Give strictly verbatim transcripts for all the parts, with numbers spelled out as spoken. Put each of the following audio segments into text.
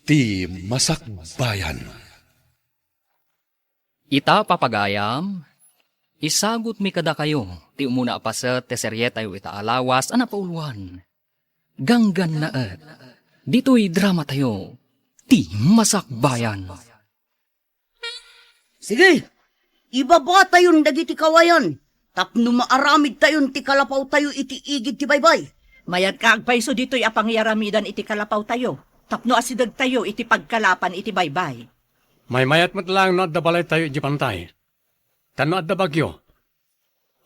Ti Masakbayan. Ita, papagayam, isagutmi kadakayo ti umuna a paset ti serietayo ita a lawas a napauloan, Ganggannaet. Ditoy dramatayo, Ti Masakbayan. Sige, ibabatayon dagiti kawayan tapno maaramidtayon ti kalapawtayo iti igid ti baybay. Mayat nga agpayso ditoy a pangiyaramidan iti kalapawtayo tapno asidegtayo iti pagkalapan iti baybay. Maymayat met laeng no adda balaytayo idiay bantay. Ta no adda bagyo,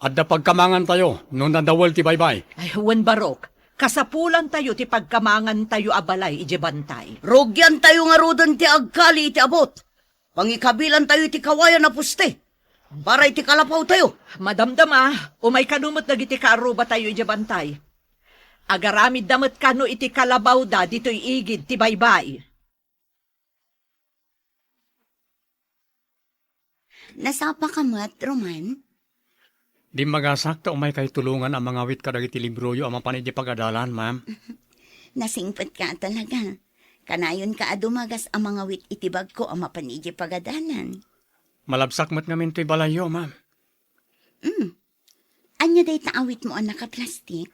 adda pagkamangantayo no nadawel ti baybay. Ay, wen, Barok, kasapulantayo ti pagkamangantayo a balay idiay bantay. Rugiantayo ngaruden ti agkali iti abut. Pangikabilantayo iti kawayan a poste para iti kalapawtayo. Madamdama, umay kano met dagiti kaarrubatayo idiay bantay. Agaramidda met kano iti kalabawda ditoy igid ti baybay. Nasapaka met, Roman? Dimmagasak ta umaykayo tulongan a mangawit kadagiti libroyo a mapan idiay pagadalan, ma'am. Nasingpetka talaga. Kanayonka a dumagas a mangawit iti bagko a mapan idiay pagadalan. Malabsak met ngamin toy balayyo, ma'am. Mm. Ania dayta awitmo a nakaplastik?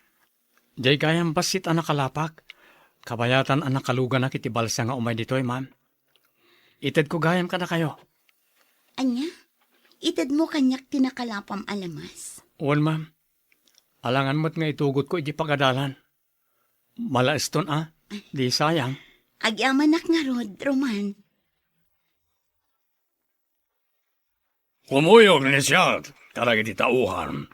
Diay gayam bassit a nakalapak. Kabayatan a nakaluganak iti balsa nga umay ditoy, ma'am. Itedko gayam kadakayo. Ania? Itedmo kaniak ti nakalapam a lamas? Wen, ma'am. Alangan met nga itugotko iti pagadalan. Malaeston a, di sayang. Agyamanak ngarud, Roman. Kumuyog ni siak kadagiti tauhan.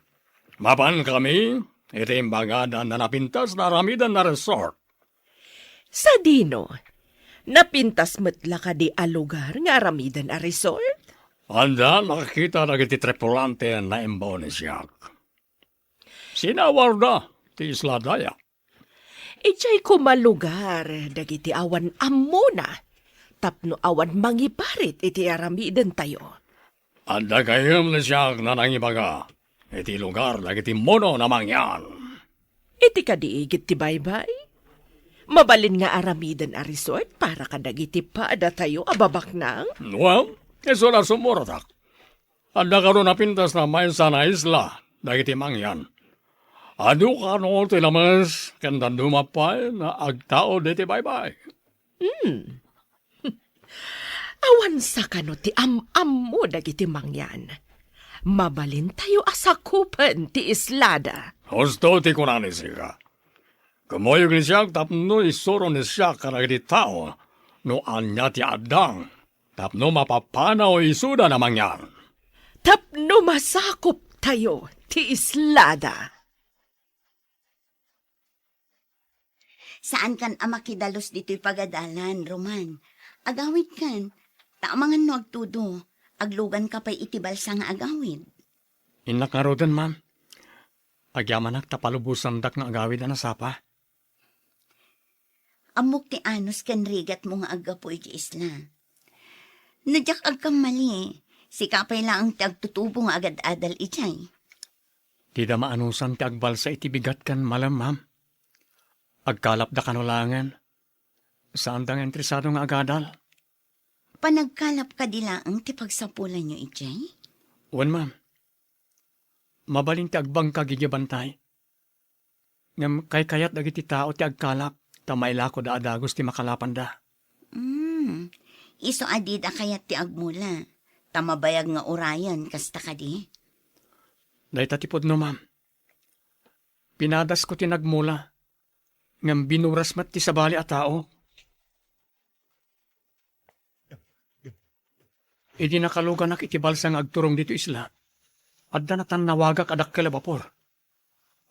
Mapankami iti imbagadan a napintas nga aramiden a resort. Sadino? Napintas met la kadi a lugar nga aramiden a resort? Adda nakakita dagiti tripulante a naimbaw ni siak. Sinawarda ti Isla Daya. Idiay koma lugar dagiti awan ammona tapno awan mangiparit iti aramidentayo. Adda gayam ni siak a nangibaga iti lugar dagiti mono a mangyan. Iti kadi igid ti baybay? Mabalin nga aramiden a resort para kadagiti padatayo a babaknang? Well, isu la sumuratak. Adda kano napintas a maysa a isla dagiti mangyan. Adu kano ti lames ken dadduma pay nga agtaud iti baybay. Hmm. Awan sa kano ti am-ammo dagiti mangyan. Mabalintayo a sakupen ti islada. Husto ti kuna ni sika. Kumuyog ni siak tapno isuro ni siak kadagiti tao no ania ti adda tapno mapapanaw isuda a mangyan. Tapno masakuptayo ti islada. Saankan a makidalus ditoy pagadalan, Roman. Agawidkan, ta amangan no agtudo, agluganka pay iti balsa nga agawid. Innak ngaruden, ma'am. Agyamanak ta palubosandak nga agawid a nasapa. Ammok ti anus ken rigatmo nga aggapu iti isla. No diak agkammali, sika pay laeng ti agtutubo nga agad-adal idiay. Dida maanusan ti agbalsa iti bigat ken malem, ma'am. Agkalapda kano laengen. Saanda nga interesado nga agadal. Panagkalap kadi laeng ti pagsapulanyo idiay? Wen, ma'am. Mabalin ti agbangkag idiay bantay. Ngem kaykayat dagiti tao ti agkalap, ta mailakoda a dagus ti makalapanda. Hmm. Isu a dida kayat ti agmula, ta mabayag nga urayen, kasta kadi? Dayta ti pudno, ma'am. Pinadasko ti nagmula, ngem binuras met ti sabali a tao. Idi nakaluganak iti balsa nga agturong ditoy isla, adda natannawagak a dakkel a bapor.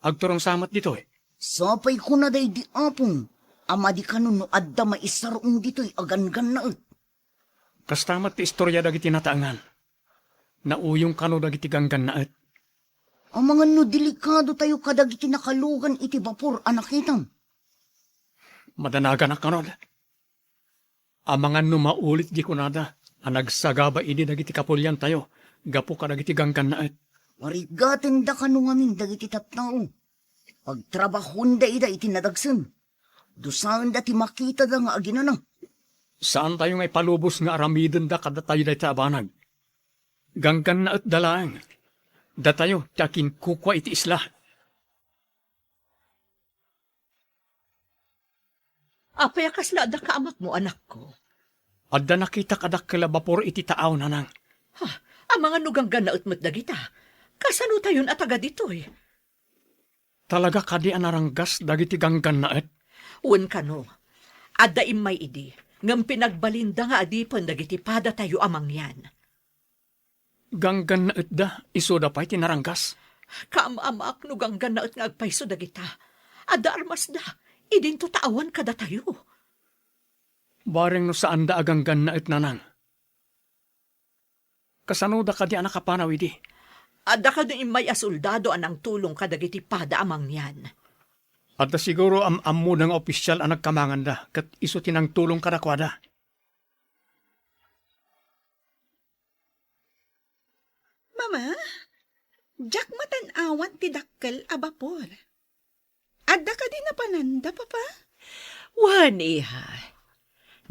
Agturong sa met ditoy. Sapay kuna daydi, Apong, a madi kano no adda maisar-ong ditoy a ganggannaet. Kasta met ti istoria dagiti nataengan. Nauyong kano dagiti ganggannaet. Amangan no delikadotayo kadagiti nakalugan iti bapor a nakitam. Madanaganak ngarud. Amangan no maulit di kunada a nagsagaba idi dagiti kapuliantayo gapu kadagiti ganggannaet. Marigatenda kano ngamin dagiti tattao. Pagtrabahoenda ida iti nadagsen. Dusaenda ti makitada nga aginana. Saantayo nga ipalubos nga aramidenda kadatayo dayta a banag. Ganggannaetda laeng. Datayo ti akinkukua iti isla. Apay a kasla adda kaamakmo, anakko? Adda nakitak a dakkel a bapor iti taaw, nanang. Ha? Amangan no ganggannaet met dagita. Kasanotayon a taga ditoy? Talaga kadi a naranggas dagiti ganggannaet? Wen kano, adda immay idi, ngem pinagbalinda nga adipen dagiti padatayo a mangyan. Ganggannaetda, isuda pay ti naranggas? Kaam-amaak no ganggannaet nga agpayso dagita. Adda armasda, idinto ta awan kadatayo. Bareng no saanda a ganggannaet, nanang. Kasanoda kadi a nakapanaw idi? Adda kadi immay a soldado a nangtulong kadagiti pada a mangyan. Adda siguro am-ammoda nga opisial a nagkamanganda, ket isu ti nangtulong kadakuada. Mama, diak matan-awan ti dakkel a bapor. Adda kadi napananda, Papa? Wen, iha.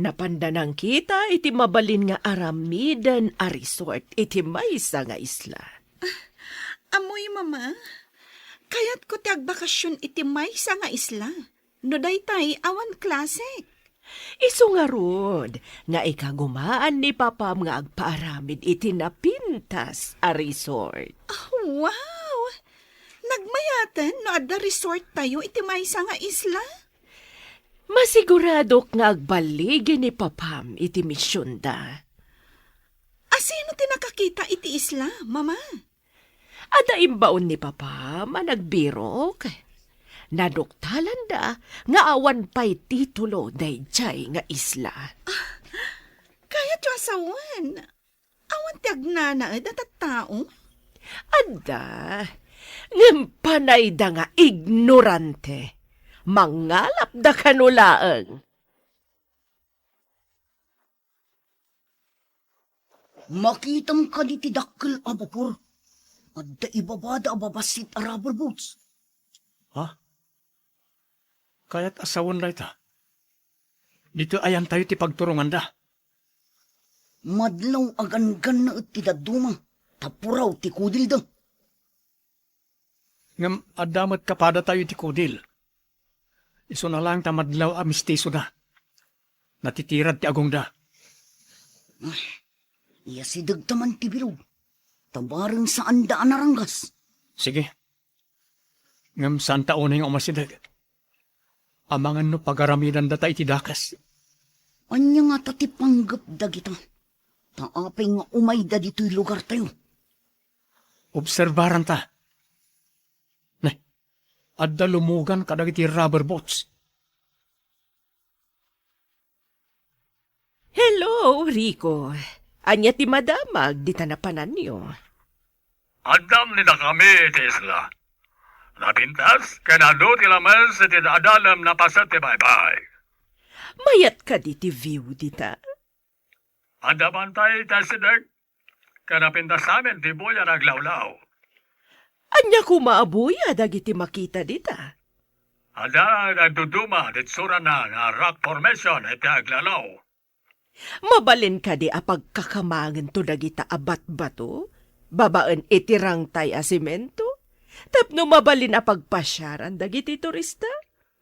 Napanda nangkita iti mabalin nga aramiden a resort iti maysa nga isla. Ammoyo, Mama. Kayatko ti agbakasion iti maysa nga isla. No daytay, awan klase. Isu ngarud nga ikagumaan ni Papam nga agpaaramid iti napintas a resort. Ah, wow! Nagmayaten no adda resort tayo iti maysa nga isla? Masiguradok nga agballigi ni Papam iti misionda. Asino ti nakakita iti isla, Mama? Adda imbaon ni Papam a nagbirok. Naduktalanda nga awan pay titulo daydiay nga isla. Kayatyo a sawen, awan ti agnanaed a tattao? Adda, ngem panayda nga ignorante. Mangalapda kano laeng. Makitam kadi ti dakkel a bapor? Adda ibabada a babassit a rubber boats. Ha? Kayat a sawen dayta? Ditoy ayantayo ti pagturonganda. Madlaw a ganggannaet ti dadduma, ta puraw ti kudilda. Ngem adda met kapadatayo iti kudil. Isuna laeng ta madlaw a mistisoda. Natitirad ti agongda. Ay, iyasidegta man ti bilog, ta bareng saanda a naranggas. Sige. Ngem saanta unay nga umasideg. Amangan no pagaramidandata iti dakes. Ania ngata ti panggep dagita? Ta apay nga umayda ditoy lugartayo? Obserbaranta. Ne, adda lumugan kadagiti rubber boats. Hello, Rico. Ania ti madamag dita napananyo? Addam ni dakami iti isla. Napintas, ken adu ti lames iti adalem napaset ti baybay. Mayat kadi ti view dita? Adda bantay iti asideg, ken napintas amin ti buya nga aglawlaw. Ania koma a buya dagiti makita dita? Adda nagduduma ti itsurana nga rock formation iti aglawlaw. Mabalin kadi a pagkakamangento dagita a batbato babaen iti rangtay a semento tapno mabalin a pagpasiaran dagiti turista?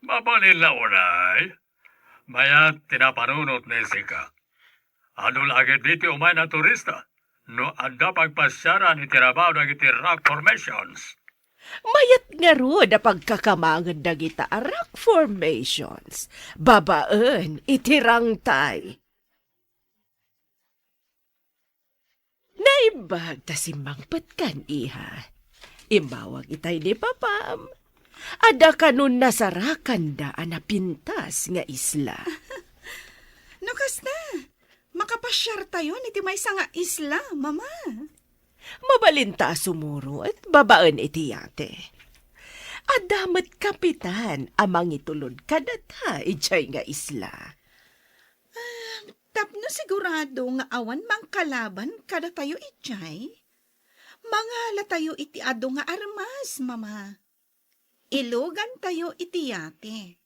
Mabalin la unay. Mayat ti napanunot ni Sika. Adu la ketdi ti umayna a turista no adda pagpasiaran iti rabaw dagiti rock formations. Mayat ngarud a pagkakamangen dagita a rock formations babaen iti rangtay. Naimbag ta simmangpetkan, iha. Immawag itay ni Papam. Adda kanon nasarakanda a napintas nga isla. No kasta, makapasiartayon iti maysa nga isla, Mama. Mabalinta a sumurot babaen iti yate. Adda met kapitan a mangitulod kadata idiay nga isla. Ah, tapno sigurado nga awan mangkalaban kadatayo idiay, mangalatayo iti adu nga armas, Mama. Ilugantayo iti yate.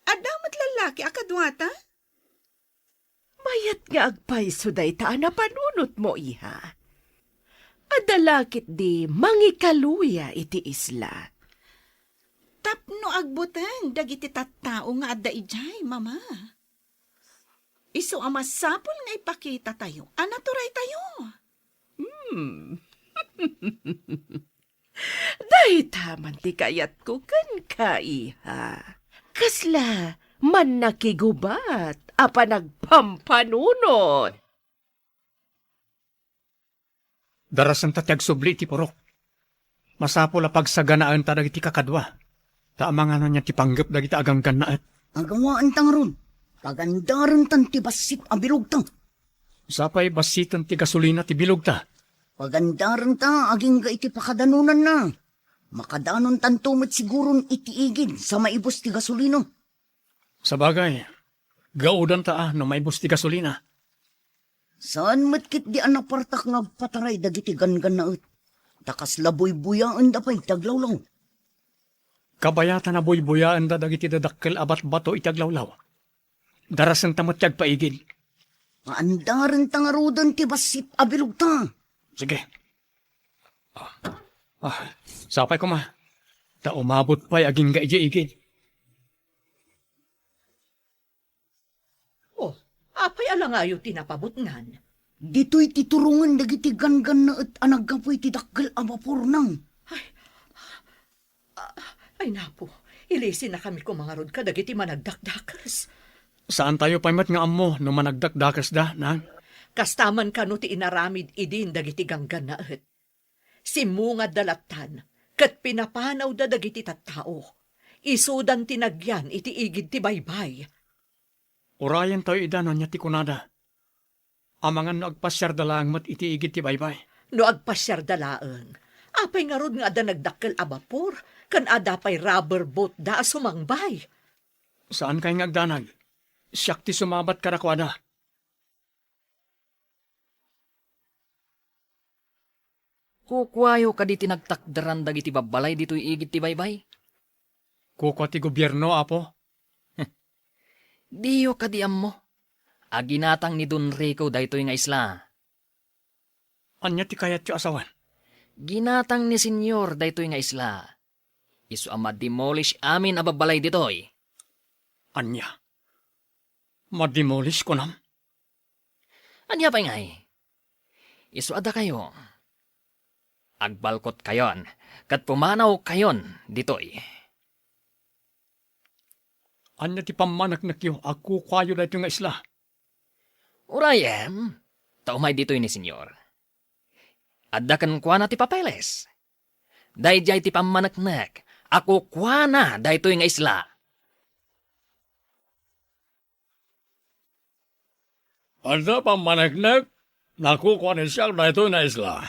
Adda met lallaki a kaduata? Ket nga agpayso dayta a napanunotmo, iha. Adda la ketdi mangikaluya iti isla. Tapno agbuteng dagiti tattao nga adda idiay, Mama. Isu a masapul nga ipakitatayo a naturaytayo. Hmm. Dayta man ti kayatko kenka, iha. Kasla mannakigubat a panagpampanunot. Darasenta ti agsubli iti purok. Masapul a pagsaganaenta dagiti kakadua, ta amangan ania ti panggep dagiti aganggannaet. Agawaenta ngarud, pagandarentan ti bassit a bilogta. Sapay bassiten ti gasolina ti bilogta. Pagandarenta agingga iti pakadanonanna. Makadanontanto met siguron iti igid sa maibus ti gasolina. Sabagay, gaudanta a no maibus ti gasolina. Saan met ketdi a napartak nga agpataray dagiti ganggannaet, ta kasla buybuyaenda pay ti aglawlaw. Kabayatan a buybuyaenda dagiti dadakkel a batbato iti aglawlaw. Darasenta met ti agpaigid. Paandarenta ngaruden ti bassit a bilogta. Sige. Ah, ah, sapay koma. Ta umabot pay agingga idiay igid. Oh, apay a langayo ti napabutngan? Ditoy ti turongen dagiti ganggannaet a naggapu iti dakkel a bapor, nang. Ay, ah, ay, napo, ilisinakami koma ngarud kadagiti managdakdakes. Saantayo pay met nga ammo no managdakdakesda, nang. Kasta man kano ti inaramid idin dagiti ganggannaet. Simmungadda lattan, ket pinapanawda dagiti tattao. Isudan ti nagyan iti igid ti baybay. Urayentayo ida no ania ti kunada. Amangan no agpasiarda laeng met iti igid ti baybay. No agpasiarda laeng, apay ngarud nga adda nagdakkel a bapor, ken adda pay rubber boat da a sumangbay? Saankay nga agdanag. Siak ti sumabat kadakuada. Kukuayo kadi ti nagtakderan dagiti babbalay ditoy igid ti baybay? Kukua ti gobierno, Apo. Diyo kadi ammo a ginatang ni Don Rico daytoy nga isla? Ania ti kayatyo a sawen? Ginatang ni Senyor daytoy nga isla. Isu a ma-demolish amin a babbalay ditoy. Ania? Ma-demolish, kunam? Ania pay ngay? Isu a dakayo, agbalkotkayon ket pumanawkayon ditoy. Ania ti pammaneknekyo a kukuayo daytoy nga isla? Urayem, ta umay ditoy ni Senyor. Adda kenkuana ti papeles. Daydiay ti pammaneknek a kukuana daytoy nga isla. Adda pammaneknek a kukua ni siak daytoy nga isla.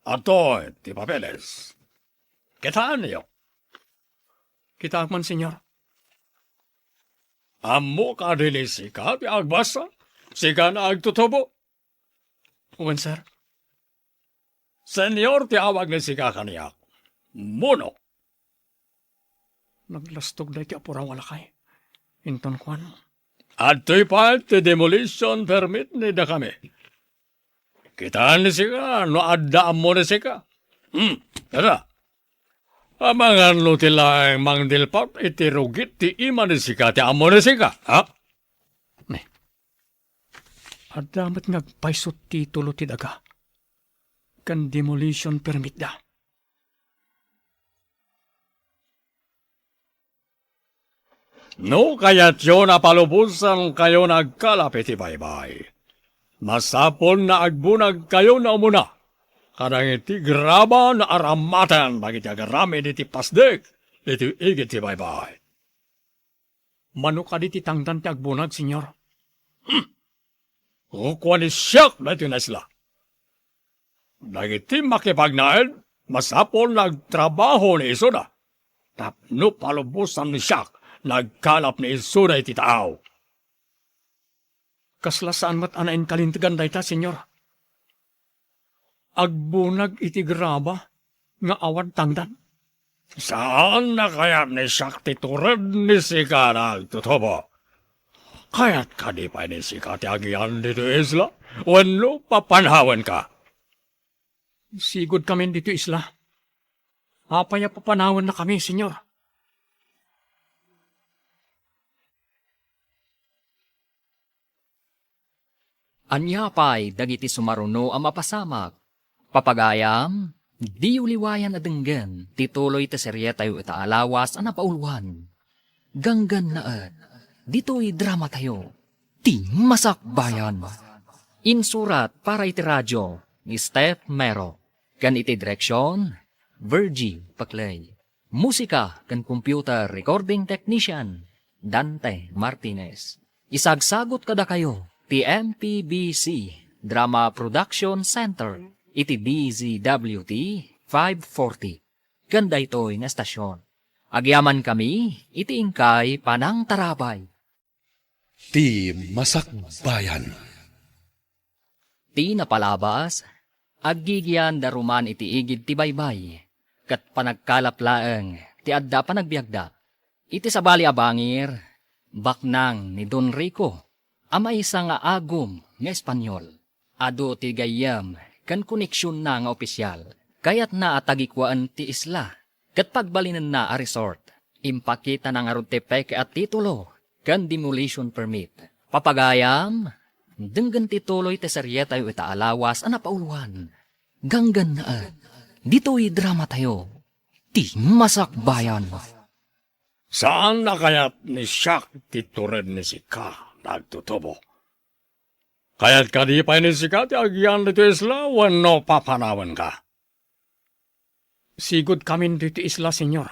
Adtoy ti papeles. Kitaenyo. Kitaek man, Senyor. Ammo kadi ni sika ti agbasa? Sika nga agtutubo? Wen, sir. Senyor ti awag ni sika kaniak. Muno. Naglastog daytoy a puraw a lakay. Inton kuan, adtoy pay ti demolition permit ni dakami. Kitaen ni sika no adda ammo ni sika. Hmm, tara. Amangan no ti laeng mangdilpat iti rugit ti ima ni sika ti ammo ni sika, ha? Ne. Adda met nga agpayso ti titulo ti daga ken demolition permit da. No kayatyo a palubosankayo nga agkalap iti baybay, masapul a agbunagkayo nga umuna kadagiti graba nga aramaten dagiti agaramid iti pasdek iti igid ti baybay. Mano kadi ti tangdan ti agbunag, Senyor? Hmm. Kukua ni siak daytoy nga isla. Dagiti makipagnaed, masapul a agtrabaho ni isuda tapno palubosan ni siak nga agkalap ni isuda iti taaw. Kasla saan met a nainkalintegan dayta, Senyor? Agbunag iti graba nga awan tangdan? Saan a kayat ni siak ti tured ni sika nga agtutubo. Kayat kadi pay ni sika ti agian ditoy isla? Wenno papanawenka? Sigud kamin ditoy isla. Apay a papanawennakami, Señor? Ania pay dagiti sumaruno a mapasamak? Papagayam, diyo liwayan a denggen ti tuloy ti serietayo ita a lawas a napauluan. Ganggannaet, ditoy dramatayo, Ti Masakbayan. Insurat para iti radio ni Steph Mero, ken iti direksion, Virgie Paclay. Musika ken computer recording technician, Dante Martinez. Isagsagut kadakayo ti M P B C Drama Production Center iti D Z W T five forty ken daytoy nga estasion. Agyamankami iti inkay panangtarabay. Ti Masakbayan. Ti napalabas, aggigian daruman iti igid ti baybay, ket panagkalap laeng ti adda panagbiagda. Iti sabali a bangir, baknang ni Don Rico a maysa nga agum nga Espanyol. Adu ti gayyem ken koneksionna nga opisial. Kayatna a tagikuaen ti isla ket pagbalinenna a resort. Impakitana ngarud ti peke a titulo ken demolition permit. Papagayam, denggen ti tuloy ti serietayo ita a lawas a napauluan. Ganggannaet, ditoy dramatayo, Ti Masakbayan. Saan a kayat ni siak ti tured ni sika nga agtutubo. Kayat kadi pay ni sika ti agian ditoy isla wenno papanawenka? Sigud kamin ditoy isla, Señor.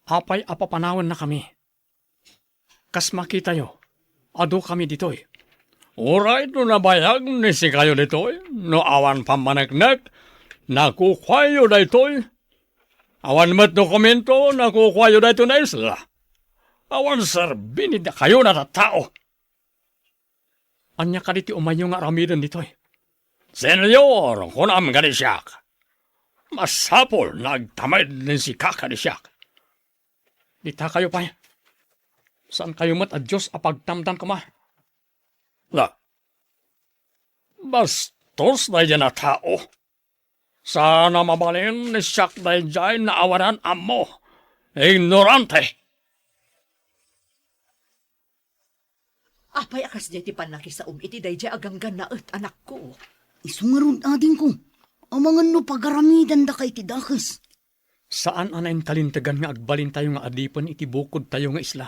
Apay a papanawennakami? Kas makitayo, adukami ditoy. Uray no nabayag ni sikayo ditoy, no awan pammaneknek, nakukuayo daytoy. Awan met dokumento, nakukuayo daytoy nga isla. Awan serbi ni dakayo nga tattao. Ania kadi ti umayyo nga aramiden ditoy? Señor, kunam kadi siak. Masapul nga agtamid ni sika kadi siak. Ditakayo pay. Saankayo met a Dios a pagtamdan koma. Na, bastos daydiay a tao. Saan a mabalin ni siak daydiay nga awanan ammo. Ignorante! Apay a kasdiay ti pannakisaom iti daydiay a ganggannaet, anakko? Isu ngarud, adingko, amangan no pagaramidandaka iti dakes. Saan a nainkalintegan nga agbalintayo nga adipen iti bukodtayo nga isla.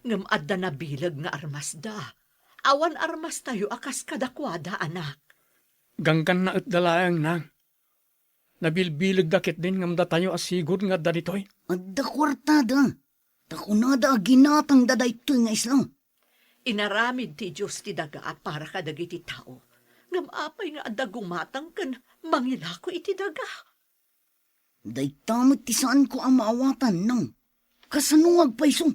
Ngem adda nabileg nga armasda. Awan armastayo a kas kadakuada, anak. Ganggannaetda laeng, nang. Nabilbilegda ketdin ngem datayo a sigud nga adda ditoy. Adda kuartada. Ta kunada a ginatangda daytoy nga isla. Inaramid ti Dios ti daga a para kadagiti tao. Ngem apay nga adda gumatang ken mangilako iti daga? Dayta met ti saanko a maawatan, nang. Kasano nga agpayso?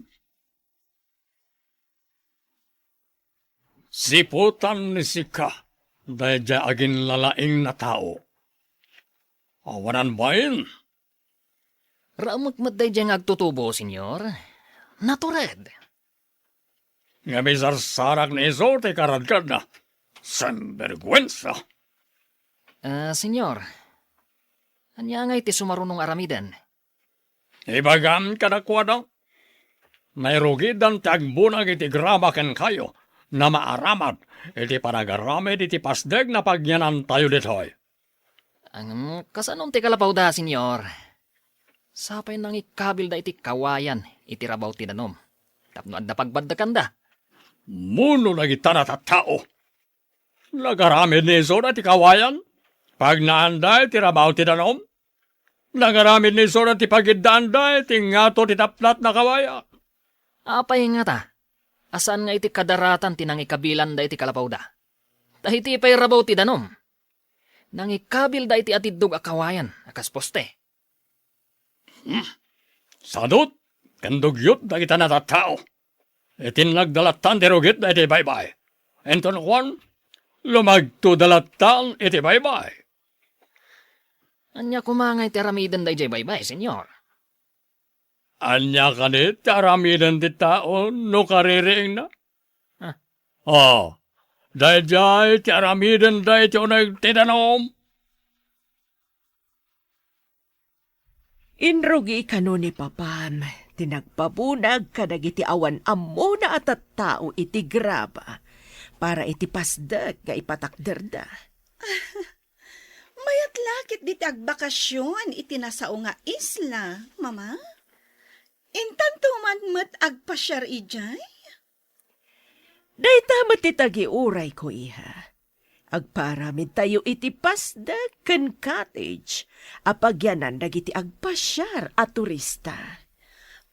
Siputan ni sika daydiay aginlalaing a tao. Awanan bain. Raemek met daydiay nga agtutubo, Señor. Natured. Ngem isarsarak ni isu ti karadkadna. Sinbergwensa! Ah, Señor, ania ngay ti sumaruno nga aramiden? Ibagam kadakuada, nairugidan ti agbunag iti grama kenkayo, nga maaramid iti panagaramid iti pasdek nga pagyanantayo ditoy. Ngem, kasano ti kalapawda, Señor? Sapay nangikabilda iti kawayan iti rabaw ti danum, tapno adda pagbaddekanda. Mano dagita a tattao? Nagaramid ni isuda iti kawayan, pagnaanda iti rabaw ti danum. Nagaramid ni isuda iti pagiddaanda iti ngato ti tapnat a kawayan. Apay ngata a saan nga iti kadaratan ti nangikabilanda iti kalapawda? Ta iti pay rabaw ti danum, nangikabilda iti atiddog a kawayan a kas poste. Hmm. Sadut ken dugyot dagita a tattao. Iti nagdalattan ti rugit daytoy baybay. Inton kuan, lumagtoda lattan iti baybay. Ania koma ngay ti aramiden daydiay baybay, Señor? Ania kadi ti aramiden ti tao no kaririingna? Oh, daydiay ti aramidenda iti uneg ti danum. Inrugi kano ni papam ti nagpabunag kadagiti awan ammona a tattao iti graba para iti pasdek nga ipatakderda. Mayat la ket diti agbakasion iti nasao nga isla, Mama. Intanto man met agpasiar idiay? Dayta met ti tagiurayko, iha. Agpaaramidtayo iti pasdek ken cottage a pagyanan dagiti agpasiar a turista.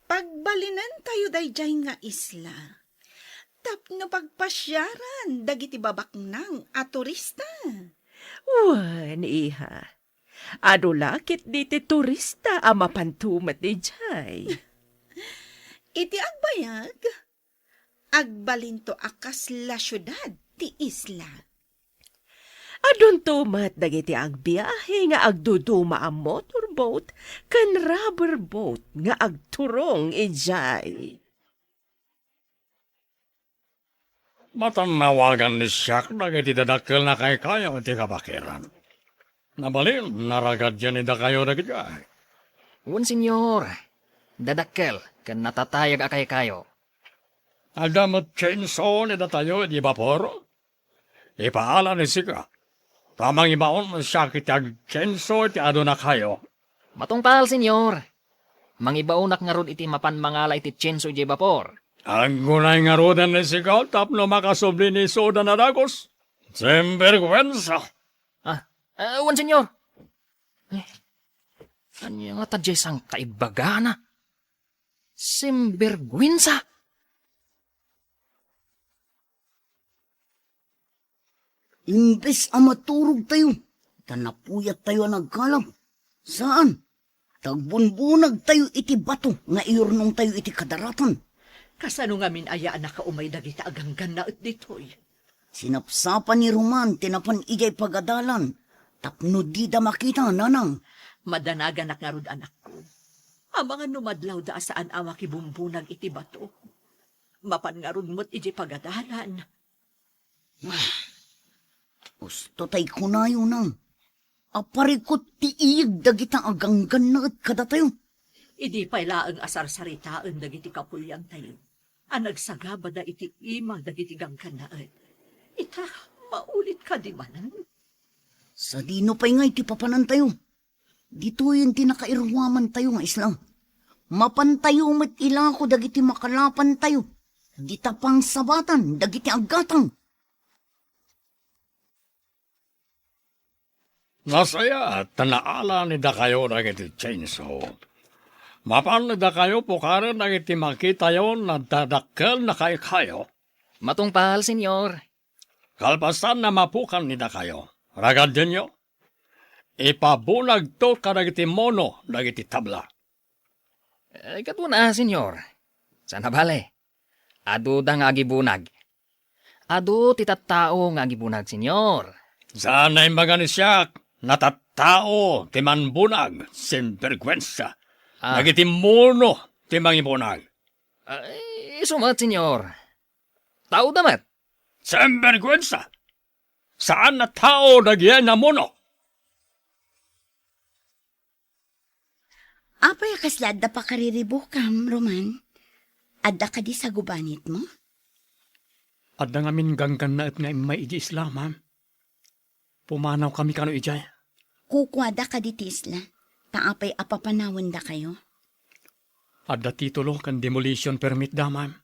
Pagbalinentayo daydiay nga isla tapno pagpasiaran dagiti babaknang a turista. Wen, iha. Adu la ketdi ti turista a mapanto met idiay. Iti agbayag, agbalinto a kasla siudad ti isla. Adunto met dagiti agbiahe nga agduduma a motorboat ken rubber boat nga agturong idiay. Matannawagan ni Siak dagiti dadakkel a kaykayo iti kabakiran. Nabalin, naragadyan ni dakayo dagiti ay. Wen, Señor. Dadakkel ken natatayag a kaykayo. Adda met chainsaw ni datayo iti bapor? Ipaala ni sika. Ta mangibaon siak iti agchainsaw iti adunakayo. Matungpal, Señor. Mangibaonak ngarud iti mapan mangala iti chainsaw idiay bapor. Aggunay ngaruden ni sika tapno makasubli ni Soda a dagus. Sinbergwensa! Ah, ah, wen, Señor. Eh, ania ngata diay sangkaibbagana? Sinbergwensa! Imbes a maturogtayo, ta napuyattayo a nagkalab. Saan. Tagbunbunagtayo iti bato nga iyurnongtayo iti kadaratan. Kasano ngamin aya a nakaumay dagiti aganggannaet ditoy? Sinapsapa ni Roman ti napan idiay pagadalan tapno dida makita, nanang. Madanaganak ngarud, anakko. Amangan no madlawda a saan a makibumbunag iti bato. Mapan ngarud met idiay pagadalan. Ah, usto tay kunayo, nang. Aparikut ti iyeg dagita aganggannaet kadatayo. Idi pay laeng a sarsaritaen dagiti kapuliantayo a nagsagabada iti ima dagiti ganggannaet, ita, maulit kadi manen? Sadino pay ngay ti papanantayo? Ditoyen ti nakairuamantayo nga isla. Mapantayo met ilako dagiti makalapantayo, dita pangsabatan dagiti aggatang. Nasayaat ta naala ni dakayo dagiti chainsaw. Mapan ni dakayo pukaren dagiti makitayo a dadakkel a kaykayo. Matungpal, Señor. Kalpasan a mapukan ni dakayo, ragadenyo, ipabunagto kadagiti mono dagiti tabla. Eh, katuana, Señor. Saan a bale. Aduda nga agibunag. Adu ti tattao nga agibunag, Señor. Saan a imbaga ni siak, natattao ti manbunag, sinbergwensa. Ah. Dagiti mono ti mangibunag. Ah, isu met, Señor. Taoda met. Sinbergwensa! Saan a tao dagiti namono. Apay a kasla adda pakariribukam, Roman? Adda kadi sagubanitmo? Adda ngamin ganggannaet nga immay idi isla, ma'am. Pumanawkami kano idiay. Kukuada kadi ti isla, ta apay a papanawendakayo? Adda titulo ken demolition permit da, ma'am.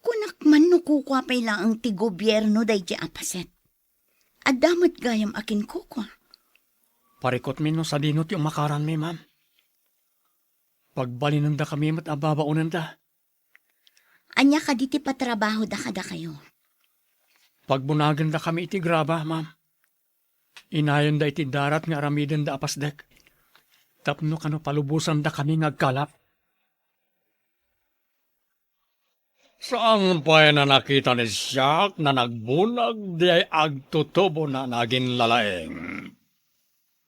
Kunak man no kukua pay laeng ti gobierno daydi a paset. Adda met gayam a kinkukua. Parikutmi no sadino ti umakaranmi, ma'am. Pagbalinendakami met a babaonenda. Ania kadi ti patrabahoda kadakayo? Pagbunagendakami iti graba, ma'am. Inayonda iti darat nga aramidenda a pasdek. Tapno kano palubosandakami nga agkalap. Saan pay a nakita ni siak a nagbunag diay agtutubona a naginlalaing.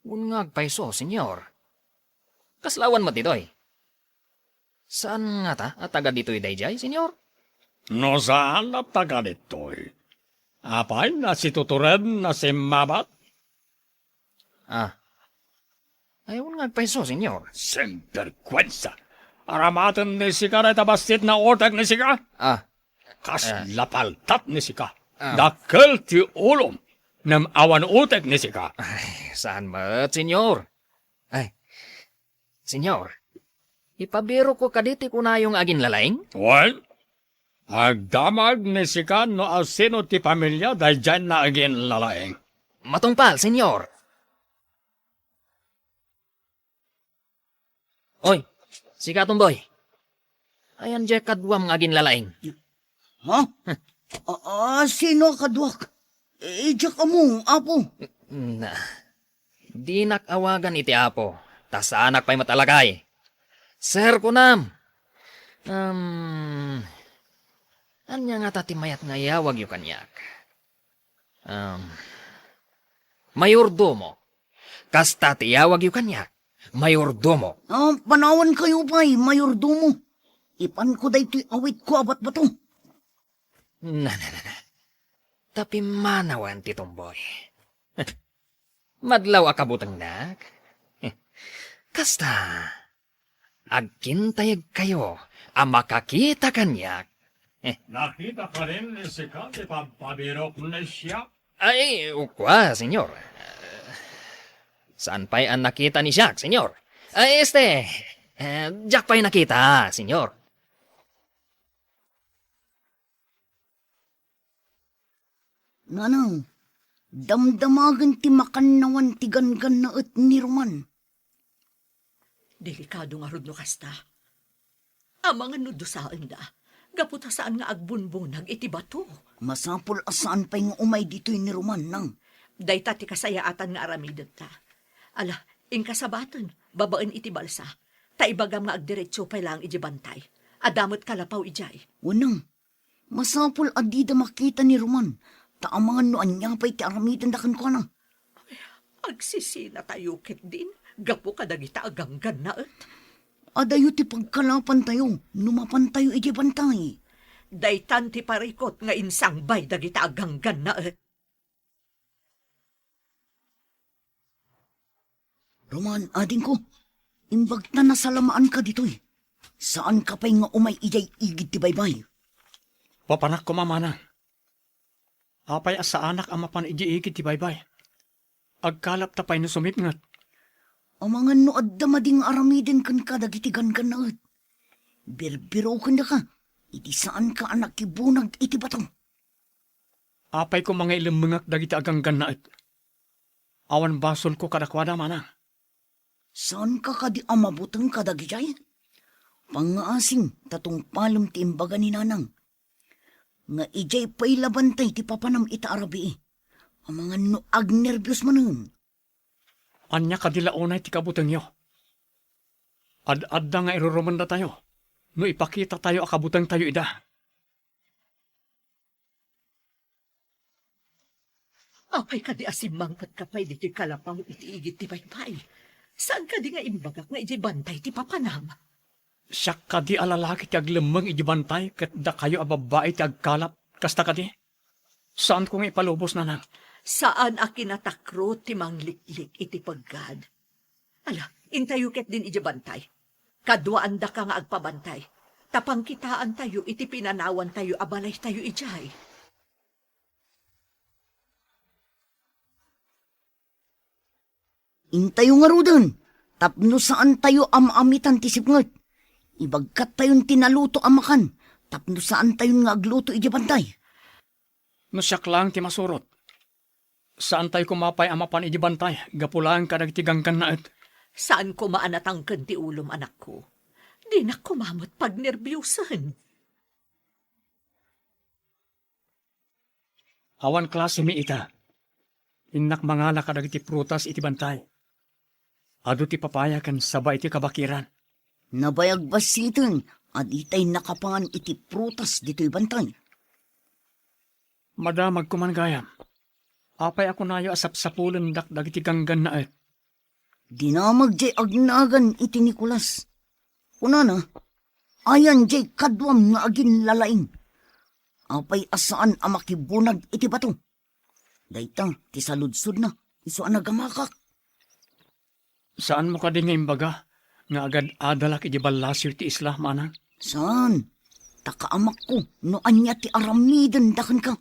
Wen nga agpayso, Señor. Kasla awan met ditoy. Saan ngata a taga ditoy daydiay, Señor? No saan latta kaditoy, apay nasituturedna simmabat? Ah. Ay, wen nga agpayso, Senyor. Sinbergwensa! Aramaten ni sika dayta bassit nga utek ni sika? Ah. Kasla paltat ni sika. Ah. Dakkel ti ulom, ngem awan utek ni sika. Ay, saan met, Senyor? Ay, Senyor, ipabirokko kadi ti kunayo nga aginlalaing? Wen, agdamag ni sika no asino ti pamilia daydiay nga aginlalaing. Matungpal, Senyor. Oy, sika, Tomboy. Ayan diay kaduam nga aginlalaing. Ha? A-, a-, sino a kaduak? Idiak ammo, Apo. Na, dinak awagan iti Apo, ta saanak pay met a lakay. Sir, kunam. Um, ania ngata ti mayat nga iyawagyo kaniak? Um, mayordomo. Kasta ti iyawagyo kaniak, mayordomo. Ah, panawankayo pay, mayordomo. Ipanko daytoy awitko a batbato. Na, na, na, na. Ta pimmanawen ti Tomboy. Madlaw a kabutengnak. Kasta, agkintayegkayo a makakita kaniak. Nakita kadi ni sika ti pagpabirok ni siak? Ay, kua, Senyor. Saan pay a nakita ni siak, Senyor? Ay, este, eh, diak pay nakita, Senyor. Nanang, damdamagen ti makannawan ti ganggannaet ni Roman. Delikado ngarud no kasta. Amangan no dusaenda, gapu ta saan nga agbunbunag iti bato. Masapul a saan pay nga umay ditoy ni Roman, nang. Dayta ti kasayaatan nga aramidenta. Ala, inka sabaten, babaen iti balsa. Ta ibagam nga agdiretso pay laeng idiay bantay. Adda met kalapaw idiay. Wenno, masapul a dida makita ni Roman, ta amangan no ania pay ti aramidenda kenkuana. Agsisinatayo ketdin gapu kadagita a ganggannaet. Adayo ti pagkalapantayo no mapantayo idiay bantay. Daytan ti parikut nga insangbay dagita a ganggannaet. Roman, adingko, imbag ta nasalamaanka ditoy. Saanka pay nga umay idiay igid ti baybay. Papanak koma, manang. Apay a saanak a mapan idiay igid ti baybay? Agkalapta pay no sumipnget. Amangan no adda madi nga aramiden kenka dagiti ganggannaet. Birbirokendaka iti saanka a nakibunag iti bato. Apay koma nga ilemmengak dagiti a ganggannaet? Awan basolko kadakuada, manang. Saanka kadi a mabuteng kadagijay? Pangngaasim ta tungpalem ti imbaga ni nanang. Nga idiay pay la bantay ti papanam ita a rabii. Amangan no agnerbios manen. Ania kadi la unay ti kabutengyo? Ad-adda nga irurumendatayo no ipakitatayo a kabutengtayo ida. Apay kadi a simmangpetka pay ditoy kalapaw iti igid ti baybay? Saan kadi nga imbagak nga idiay bantay ti papanam? Siak kadi a lalaki ti aglemmeng idiay bantay ket dakayo a babbai ti agkalap, kasta kadi? Saanko nga ipalubos, nanang. Saan a kinatakro ti mangliklik iti peggad. Ala, intayo ketdin idiay bantay. Kaduaandaka nga agpabantay. Ta pangkitaantayo iti pinanawantayo a balaytayo idiay. Intayo ngaruden, tapno saantayo a maamitan ti sipnget. Ibagkattayon ti naluto a makan, tapno saantayon nga agluto idiay bantay. No siak laeng ti masurot, saantayo koma pay a mapan idiay bantay gapu laeng kadagiti ganggannaet. Saan koma a natangken ti ulom, anakko. Dinak koma met pagnerbiosen. Awan klasemi ita. Innak mangala kadagiti prutas iti bantay. Adu ti papaya ken saba iti kabakiran. Nabayag bassiten a ditay nakapangan iti prutas ditoy bantay. Madamag koman gayam. Apay a kunayo a sapsapulendak dagiti ganggannaet? Dinamag jay agnagan iti Nicolas. Kunana, ayan jay kaduam nga aginlalaing. Apay a saan a makibunag iti bato? Dayta ti saludsodna, isu a nagamakak. Saanmo kadi nga imbaga nga agad-adalak iti ballasiw ti isla, manang? Saan? Ta kaamakko no ania ti aramidenda kenka.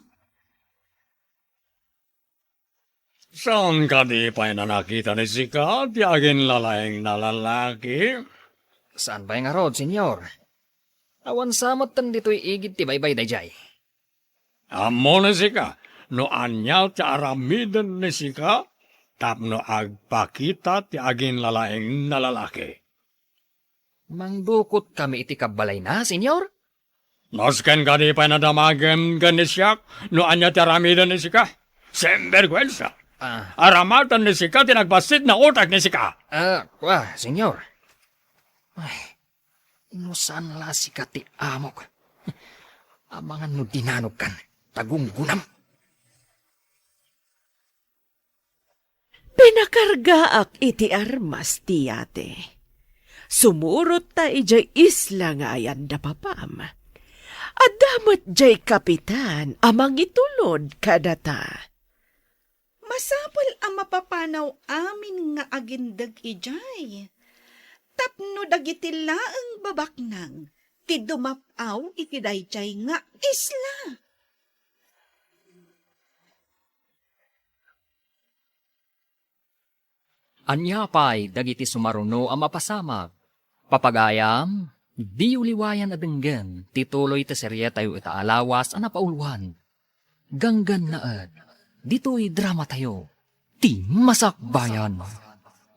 Saan kadi pay a nakita ni sika ti aginlalaing a lalaki? Saan pay ngarud, Señor? Awan sa metten ditoy igid ti baybay daydiay. Ammo ni sika no ania ti aramiden ni sika tapno agpakita ti aginlalaing a lalaki? Mangdukotkami iti kabbalayna, Señor? Nasken kadi pay a nadamagem ken ni siak no ania ti aramiden ni sika? Sinberguensa! Ah. Aramaten ni sika ti nagbassit a utek ni sika! Ah, kua, Señor. Ay, no saan la sika ti amok. Amangan no dinanogkan, ta gunggonam. Pinakargaak iti armas ti yate. Sumurot ta idiay isla nga ayan da papam. Adda met diay kapitan a mangitulod kadata. Masapul a mapapanaw amin nga agindeg idiay. Tapno dagiti laeng babaknang ti dumap-aw iti daydiay nga isla. Ania pay dagiti sumaruno a mapasamak? Papagayam, diyo liwayan a denggen ti tuloy ti serietayo ita a lawas a napauluan. Ganggannaet, ditoy dramatayo, Ti Masakbayan.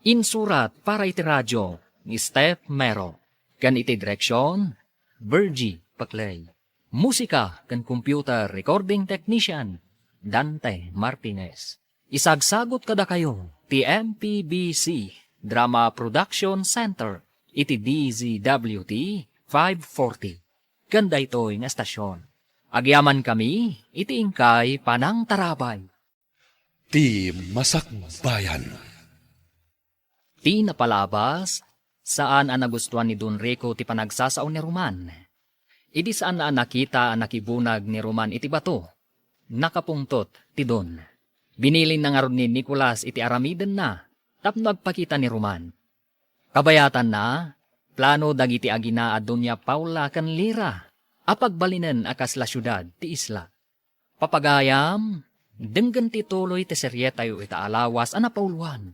Insurat para iti radio ni Steph Mero, ken iti direksion, Virgie Paclay. Musika ken computer recording technician, Dante Martinez. Isagsagut kadakayo ti M P B C Drama Production Center iti D Z W T five forty. Ken daytoy nga estasion, agyamankami iti inkay panangtarabay. Ti Masakbayan. Ti napalabas, saan a nagustuan ni Don Rico ti panagsasao ni Roman. Idi saan a nakita a nakibunag ni Roman iti bato, nakapungtot ti Don. Binilinna ngarud ni Nicolas iti aramidenna tapno agpakita ni Roman. Kabayatanna, plano dagiti agina a Doña Paula ken Lira a pagbalinen a kasla siudad ti isla. Papagayam, denggen ti tuloy ti serietayo ita a lawas a napauluan.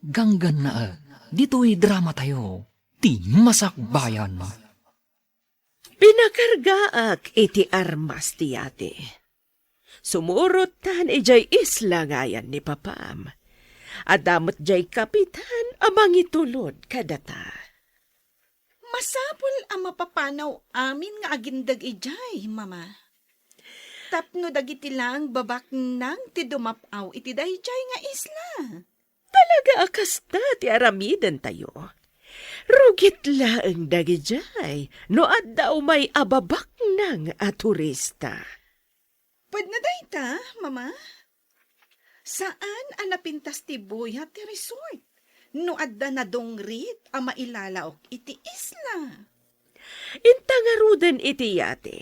Ganggannaet, ditoy dramatayo, Ti Masakbayan. Pinakargaak iti armas ti yate. Sumurot tan idiay isla nga ayan ni papam. Adda met diay kapitan a mangitulod kadata. Masapul a mapapanaw amin nga agindeg idiay, Mama. Tapno dagiti laeng babaknang ti dumap-aw iti daydiay nga isla. Talaga a kasta ti aramidentayo. Rugit laeng dagidiay no adda umay a babaknang a turista. Pudno dayta, Mama? Saan a napintas ti buya ti resort no adda nadungrit a mailalaok iti isla. Inta ngaruden iti yate,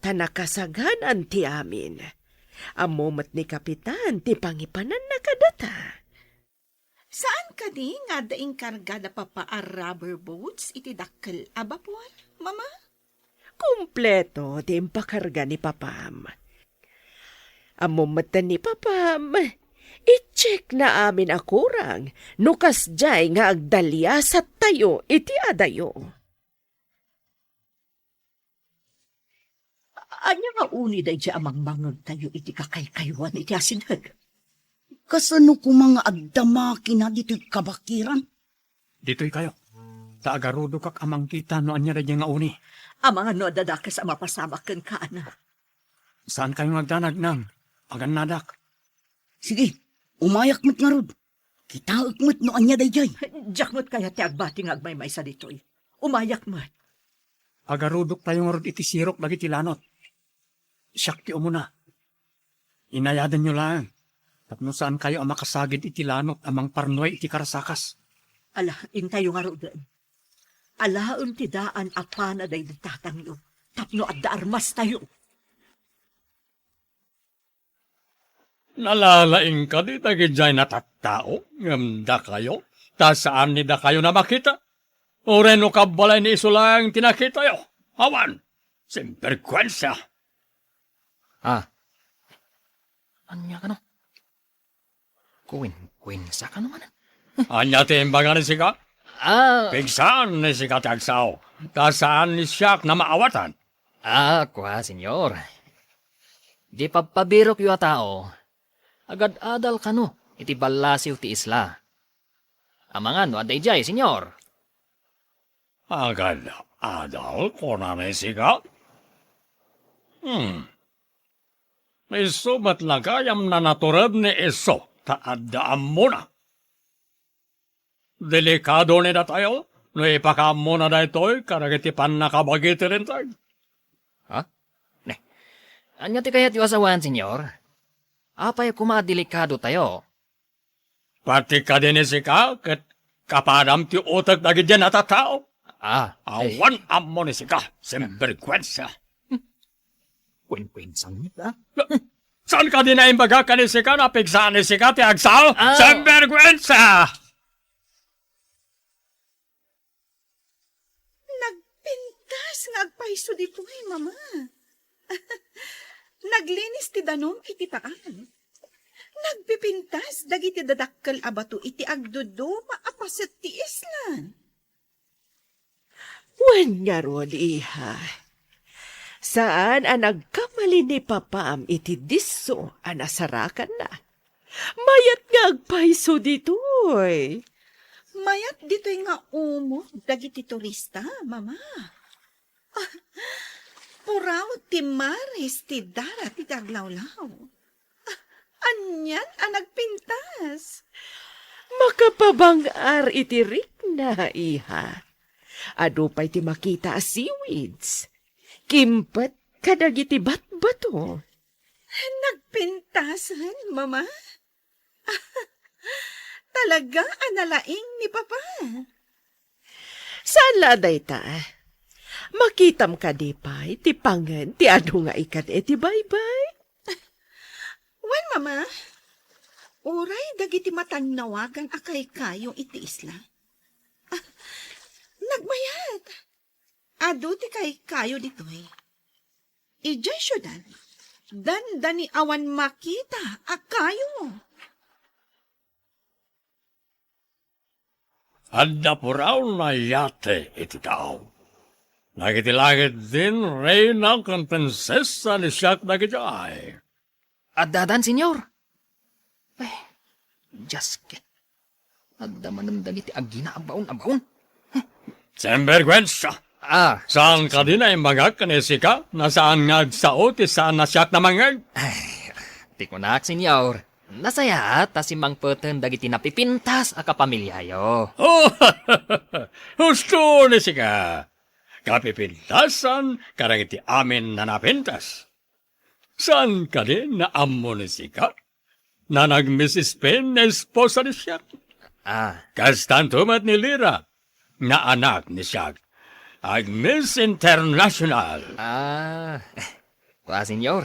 ta nakasaganan ti amin. Ammo met ni Kapitan ti pangipananna kadata. Saan kadi nga adda inkarga da Papa a rubber boats iti dakkel a bapor, Mama? Kompleto ti impakarga ni Papam. Ammom metten ni Papam, i-check na amin a kurang no kasdiay nga agdaliasattayo iti adayo. Ania nga uni daydiay a mangmangngegtayo iti kakaykaywan iti asideg? Kasano koma nga agdama kina ditoy kabakiran? Ditoykayo, ta agarudokak a mangkita no ania daydiay nga uni. Amangan no adda dakes a mapasamak kenka, Ana. Saankayo nga agdanag, Nang. Agannadak. Sige, umayak met ngarud. Kitaek met no ania daydiay. Diak met kayat ti agbati nga agmaymaysa ditoy. Umayak met. Agarudoktayo ngarud iti sirok dagiti lanot. Siak ti umuna. Inayadanyo laeng tapno saankayo a makasagid iti lanot a mangparnuay iti karasakas. Ala, intayo ngaruden. Alaem ti daan a pana daydi tatangyo tapno adda armastayo. Nalalaing kadi dagidiay natattao ngem dakayo, ta saan ni dakayo a makita? Uray no kabbalay ni isu laeng ti nakitayo? Awan! Sinberguensa! Ah. Ania kano? Kuwenkuwensa kano manen? Ania ti imbaga ni sika? Ah. Pigsaan ni sika ti agsao, ta saan ni siak a maawatan. Ah, kua, Señor. Di pabpabirokyo a tao, agad-adal kano iti ballasiw ti isla. Amangan no adda idiay, Señor. Agad-adal, kunana ni sika? Hmm. Isu met la gayam a natured ni isu ta adda ammona. Delikado ni datayo no ipakaammona daytoy kadagiti pannakabagi ti Linteg. Ha? Ne. Ania ti kayatyo a sawen, Señor? Apay koma a delikadotayo? Pati kadi ni sika ket kapadam ti utek dagidiay natattao. Ah, ay. Awan ammo ni sika, sinberguensa. Kuwenkuwensa met, ah. Saan kadi a imbagak ken ni sika a pigsaan ni sika ti agsao? Ah. Sinberguensa! Nagpintas nga agpayso ditoy, Mama. Naglinis ti danum iti paan. Nagpipintas dagiti dadakkel a bato iti agduduma a paset ti isla. Wen ngarud, iha, saan a nagkamali ni papam iti disso a nasarakanna. Mayat nga agpayso ditoy. Mayat ditoy nga umog dagiti turista, Mama. Puraw ti maris ti darat iti aglawlaw. Anian a nagpintas? Makapabang-ar iti rikna, iha. Adu pay ti makita a seaweeds. Kimpet kadagiti batbato. Nagpintasen, Mama? Talaga a nalaing ni Papa. Saan la a dayta? Makitam kadi pay ti pangen ti adu nga ikan iti baybay? Wen, Mama, uray dagiti matannawagan a kaykayo iti isla. Ah, nagmayat. Adu ti kaykayo ditoy. Idiay siudad, dandani awan makita a kayo. Adda puraw a yate iti tao. Dagiti langit din reyna ken prinsesa ni siak dagidiay. Addadan, Señor? Ay, Dios ket. Adda manen dagiti agina a baon a baon. Sinberguensa! Ah, saan kadi a imbagak ken ni sika a saan nga agsao ti saan a siak a mangngeg? Ay, ti kunak, Señor, nasayaat ta simmangpeten dagiti napipintas a kapamiliayo. Oh, husto ni sika. Kapipintasan kadagiti amin a napintas. Saan kadi a ammo ni sika a nag-Miss Spain nga esposa ni siak? Ah. Kastanto met ni Lira nga anak ni siak. Ag-Miss International. Ah. Kua, Señor.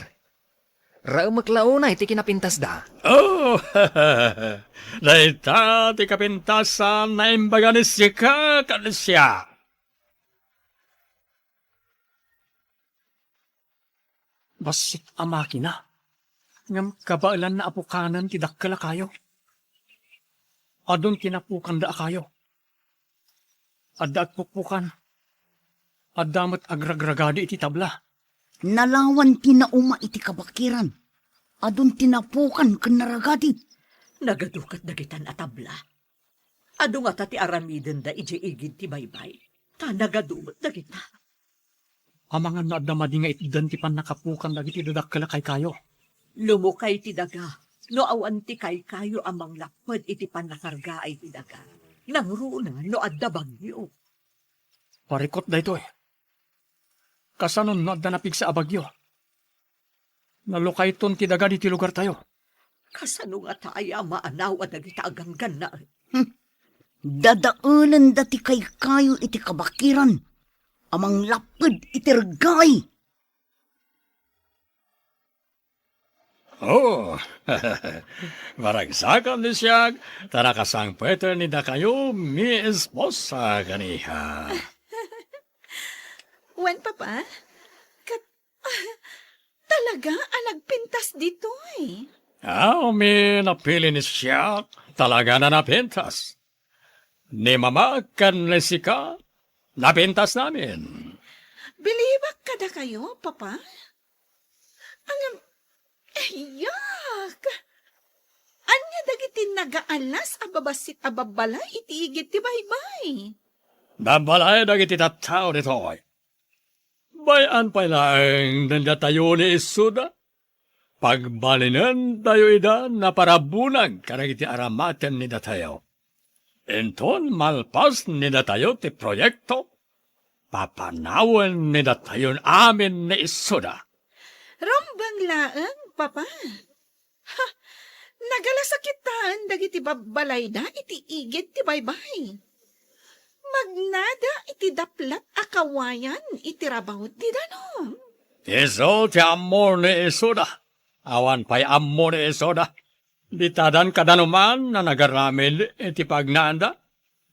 Raemek la unay ti kinapintasda. Oh, dayta ti kapintasan a imbaga ni sika ken ni siak. Bassit a makina, ngem kabaelanna a pukanen ti dakkel a kayo. Adun kinapukanda a kayo. Adda agpukpukan. Adda met agragragadi iti tabla. Nalawan ti nauma iti kabakiran. Adun ti napukan ken naragadi. Nagadu ket dagitan a tabla. Adu ngata ti aramidenda idiay igid ti baybay. Ta nagadu met dagita. Amangan no adda madi nga itdan ti pannakapukan dagiti dadakkel a kaykayo. Lumukay ti daga no awan ti kaykayo a manglapped iti pannakargaay ti daga. Nangruna no adda bagyo. Parikut daytoy. Kasano no adda napigsa a bagyo? Nalukayton ti daga ditoy lugartayo. Kasano ngata aya a maanaw a dagita a ganggannaet? Hmm. Dadaelenda ti kaykayo iti kabakiran a manglapped iti reggaay. Oh, maragsakan ni siak, ta nakasangpeten ni dakayo mi esposa kaniha. Wen, Papa? Kat-, talaga a nagpintas ditoy? Aw, mi napili ni siak, talaga na napintas. Ni Mama ken ni sika, napintas namin. Bilibak kadakayo, Papa? Ngem, eh, yak! Ania dagiti nagaalas a babassit a babbalay iti igid ti baybay? Babbalay dagiti tattao ditoy. Bay-an pay laeng dayta ni Isuda. Pagbalinentayo ida naparabunag kadagiti aramaten ni datayo. Inton malpas ni datayo ti proyekto, papanawen ni datayon amin ni Isuda. Rumbeng laeng, Papa. Ha, nagalasakitaen dagiti babbalayda iti igid ti baybay. Magnada iti daplat a kawayan iti rabaw ti danum. Isu ti ammo ni Isuda. Awan pay ammo ni Isuda. Ditadan kadanuman a nagaramid iti pagnaanda.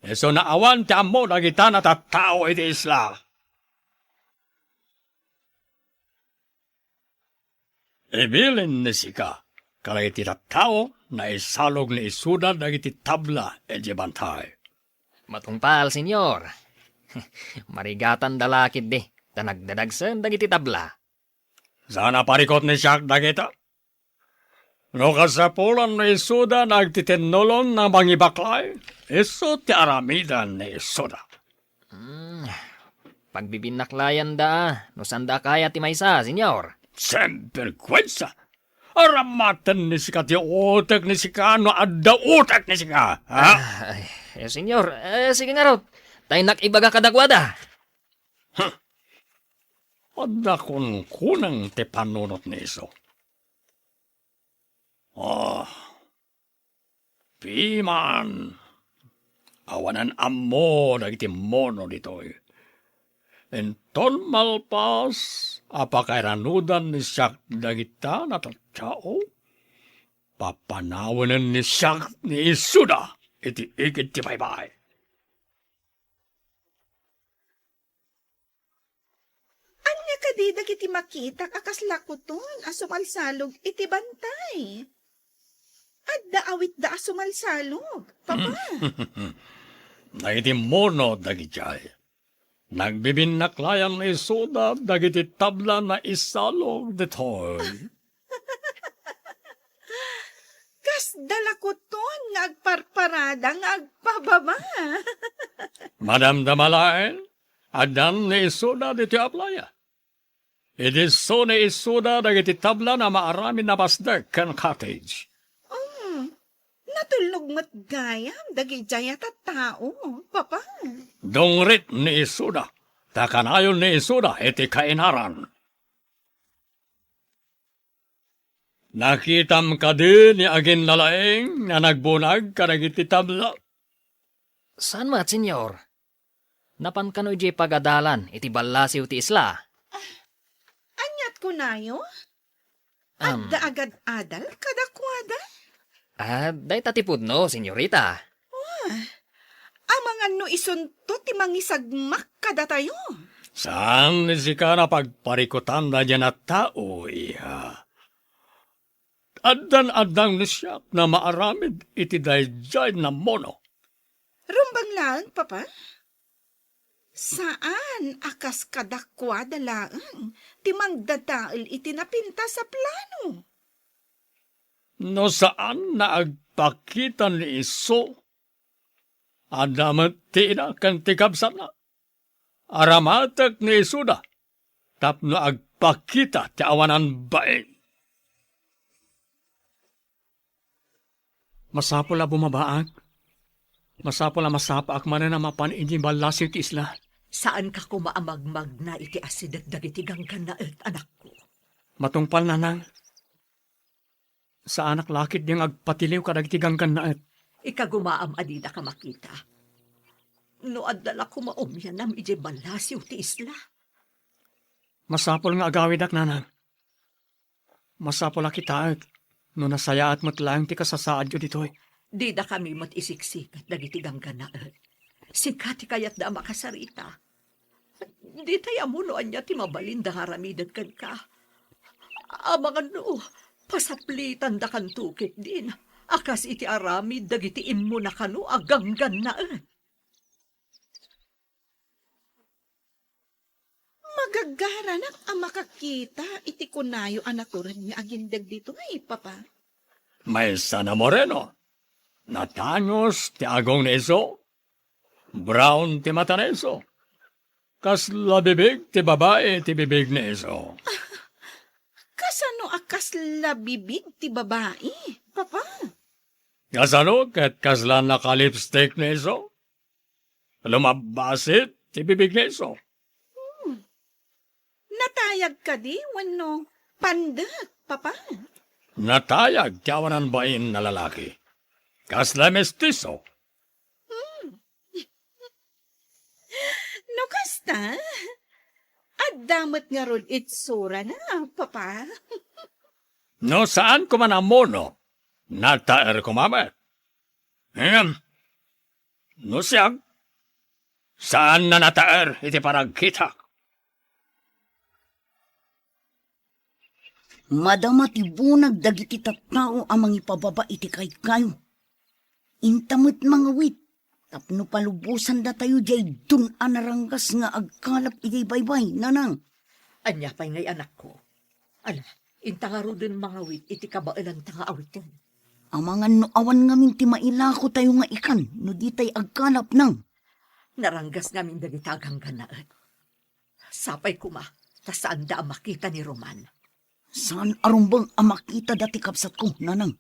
Isuna awan ti ammo dagita a tattao iti isla. Ibilin ni sika, kadagiti tattao, naisalog ni Isuda dagiti tabla iti bantay. Matungpal, Señor. Marigatanda la ketdi, ta nagdadagsen dagiti tabla. Saan a parikut ni siak dagita? No kasapulan ni Isuda nga agtitinnolon a mangibaklay, isu ti aramiden ni Isuda. Hmm, pagbibinaklayanda, no saanda a kaya ti maysa, Señor. Sinvergüenza! Aramaten ni sika ti utek ni sika no adda utek ni sika, ha? Ah, ay, eh, Señor, eh, sige ngarud. Ta innak ibaga kadakuada. Huh. Adda kunkunam ti panunot ni isu. Ah, piman. Awanen ammo dagiti mono ditoy. Inton malpas a pakairanudan ni siak dagita a tattao, papanawenen ni siak ni Isuda iti igid ti baybay. Ania kadi dagiti makitak a kasla kuton a sumalsalog iti bantay? Adda awitda a sumalsalog, Papa. Dagiti mono dagidiay. Nagbibinnaklayan ni Isuda dagiti tabla a naisalog ditoy. Kasda la kuton nga agparparada nga agpababa. Madamdama laeng, addan ni Isuda ditoy a playa. Idi isu ni Isuda dagiti tabla a maaramid a pasdek ken cottage. Um, natulnog met gayam dagidiay a tattao, Papa. Dungrit ni Isuda, ta kanayon ni Isuda iti kainaran. Nakitam kadi ni aginnalaing nga nagbunag kadagiti tabla? Saan met, Señor. Napan kano idiay pagadalan iti ballasiw ti isla. Ah, aniat kunayo? Am. Adda agad-adal kadakuada? Ah, dayta ti pudno, señorita. Ah, amangan no isunto ti mangisagmak kadatayo. Saan ni sika a pagparikutan daydiay a tao, iha. Addan-addang ni siak a maaramid iti daydiay a mono. Rumbeng laeng, Papa. Saan a kas kadakuada laeng ti mangdadael iti napintas a plano. No saan a agpakita ni isu, adda met ti ina ken ti kabsatna. Aramatek ni isuda tapno agpakita ti awanan bain. Masapul a bumabaak. Masapul a masapaak manen a mapan idiay ballasiw ti isla. Saanka koma a magmagna iti asideg dagiti ganggannaet, anakko. Matungpal, nanang. Saanak la ketdi nga agpatiliw kadagiti ganggannaet. Ikagumaam a didaka makita. No adda la koma umianam idiay ballasiw ti isla. Masapul nga agawidak, nanang. Masapul a kitaek no nasayaat met laeng ti kasasaadyo ditoy. Didakami met isiksikat dagiti ganggannaet. Sika ti kayatda a makasarita. Ditay ammo no ania ti mabalinda nga aramiden kenka. Amangan no, pasaplitandakanto ketdin a kas iti aramid dagiti immuna kano a ganggannaet. Magagaranak a makakita iti kunayo a natured nga agindeg ditoy, Papa. Maysa a moreno. Natangos ti agong ni isu. Brown ti mata ni isu. Kasla bibig ti babai ti bibig ni isu. Kasano a kasla bibig ti babai, Papa? Kasano ket kasla nakalipstick ni isu? Lumabbasit ti bibig ni isu. Hmm. Natayag kadi wenno pandek, Papa? Natayag ti awanan bain a lalaki. Kasla mestiso. Hmm. No kasta, adda met ngarud itsurana, Papa. No saan koma a ammo, nataer koma met. Ngem, no siak, saan a nataer iti panagkitak. Madama ti bunag dagiti tattao a mangipababa iti kaykayo. Inta met mangawit tapno palubosandatayo diay dun a naranggas nga agkalap iti baybay, Nanang. Ania pay ngay, anakko? Ala, inta ngaruden mangawit iti kabaelanta nga awiten. Amangan no awan ngamin ti mailakotayo nga ikan no ditay agkalap, Nang. Naranggas ngamin dagita a ganggannaet. Sapay koma ta saanda a makita ni Roman. Saan a rumbeng a makitada ti kabsatko, Nanang.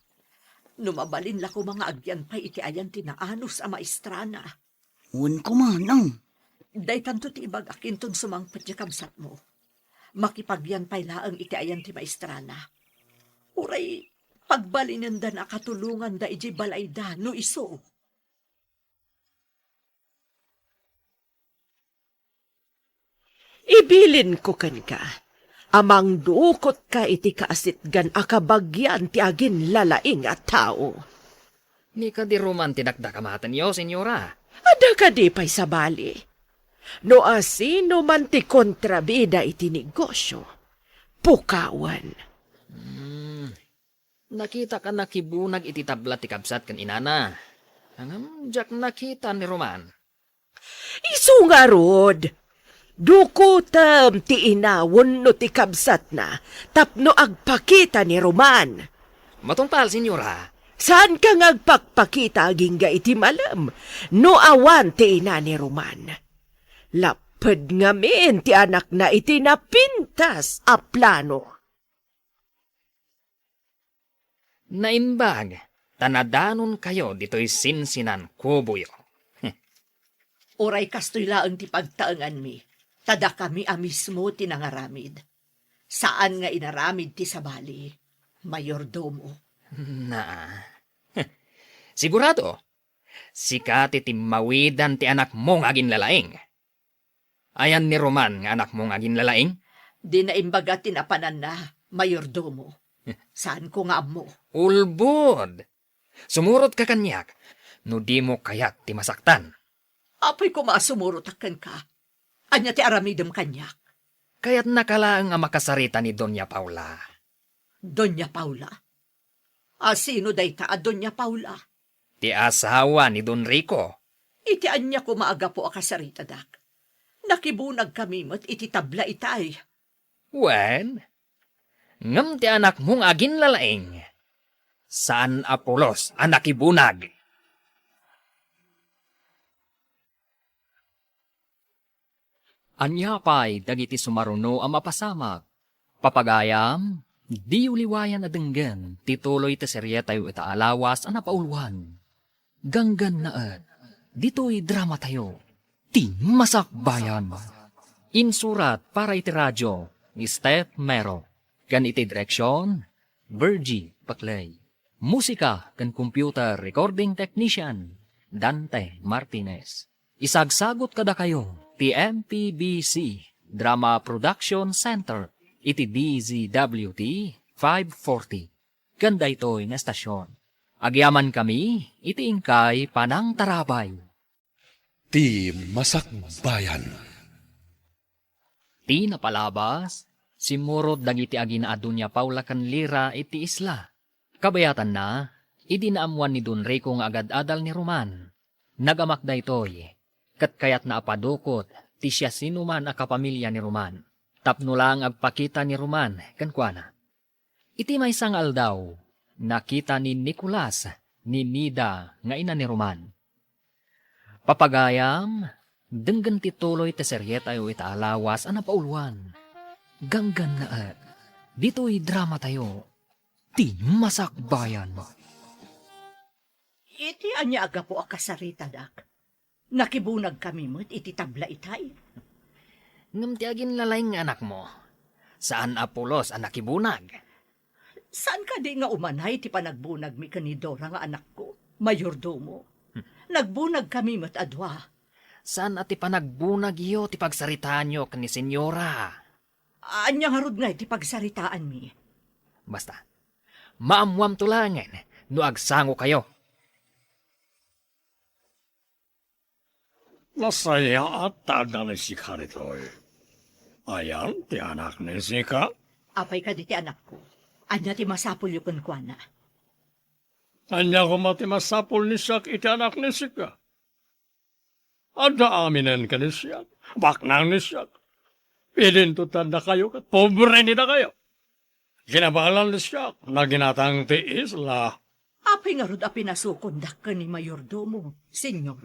No mabalin la koma nga agyan pay iti ayan ti naanus a maestrana. Wen koma, Nang. Daytanto ti ibagak inton sumangpet ti kabsatmo. Makipagyan pay laeng iti ayan ti maestrana. Uray pagbalinenda a katulonganda idiay balayda no isu. Ibilinko kenka a mangdukotka iti kaasitgan a kabagian ti aginlalaing a tao. Ni kadi Roman ti dakdakamatenyo, Senyora? Adda kadi pay sabali? No asino man ti kontrabida iti negosio, pukawen. Hmm. Nakitak a nakibunag iti tabla ti kabsat ken inana. Ngem diak nakita ni Roman. Isu ngarud, dukotem ti ina wenno ti kabsatna tapno agpakita ni Roman. Matungpal, Senyora. Saanka nga agpakpakita agingga iti malem no awan ti ina ni Roman. Lapped ngamin ti anakna iti napintas a plano. Naimbag ta nadanonkayo ditoy sinsinan kuboyo. Uray kastoy laeng ti pagtaenganmi, ta dakami a mismo ti nangaramid. Saan nga inaramid ti sabali, mayordomo. Naa. Sigurado, sika ti timmawidan ti anakmo nga aginlalaing. Ayan ni Roman nga anakmo nga aginlalaing? Di naimbaga ti napananna, mayordomo. Saanko nga ammo. Ulbod! Sumurotka kaniak no dimo kayat ti masaktan. Apay koma a sumurotak kenka. Ania ti aramidem kaniak? Kayatnaka laeng a makasarita ni Doña Paula. Doña Paula? A sino dayta a Doña Paula? Ti asawa ni Don Rico. Iti ania koma a gapu a kasaritadak? Nakibunagkami met iti tabla itay. Wen, ngem ti anakmo nga aginlalaing, saan a pulos a nakibunag. Ania pay dagiti sumaruno a mapasamak? Papagayam, diyo liwayan a denggen ti tuloy ti serietayo ita a lawas a napauluan. Ganggannaet, ditoy dramatayo, ti Masakbayan. Insurat para iti radio, ni Steph Mero. Ken iti direksion, Virgie Paclay. Musika ken computer recording technician, Dante Martinez. Isagsagut kadakayo ti M P B C Drama Production Center iti D Z W T five forty, ken daytoy nga estasion. Agyamankami iti inkay panangtarabay. Ti Masakbayan. Ti napalabas, simmurot dagiti agina a Doña Paula ken Lira iti isla. Kabayatanna, idi naammuan ni Don Rico nga agad-adal ni Roman, nagamak daytoy, ket kayatna a padukot ti siasinoman a kapamilya ni Roman, tapno laeng agpakita ni Roman kenkuana. Iti maysa nga aldaw, nakita ni Nicolas ni Nida nga ina ni Roman. Papagayam, denggen ti tuloy ti serietayo ita a lawas a napauluan. Ganggannaet, ditoy dramatayo, Ti Masakbayan. Iti ania a gapu a kasaritadak? Nakibunagkami met iti tabla itay. Ngem ti aginlalaing nga anakmo, saan a pulos a nakibunag. Saan kadi nga umanay ti panagbunagmi ken ni Dora nga anakko, mayordomo? Nagbunagkami met a dua. Saan a ti panagbunagyo ti pagsaritaanyo ken ni Senyora? Ania ngarud ngay ti pagsaritaanmi? Basta, maammuamto laengen no agsangokayo. Nasayaat ta adda ni Sika ditoy. Ayan ti anak ni Sika? Apay kadi ti anakko? Ania ti masapulyo kenkuana? Ania koma ti masapul ni Siak iti anak ni Sika? Adda aminen ken ni Siak. Baknang ni Siak. Idinto ti addakayo ket pobre ni dakayo. Kinabalan ni Siak, naginatang ti isla. Apay ngarud a pinasukondak ken ni mayordomo, Señor?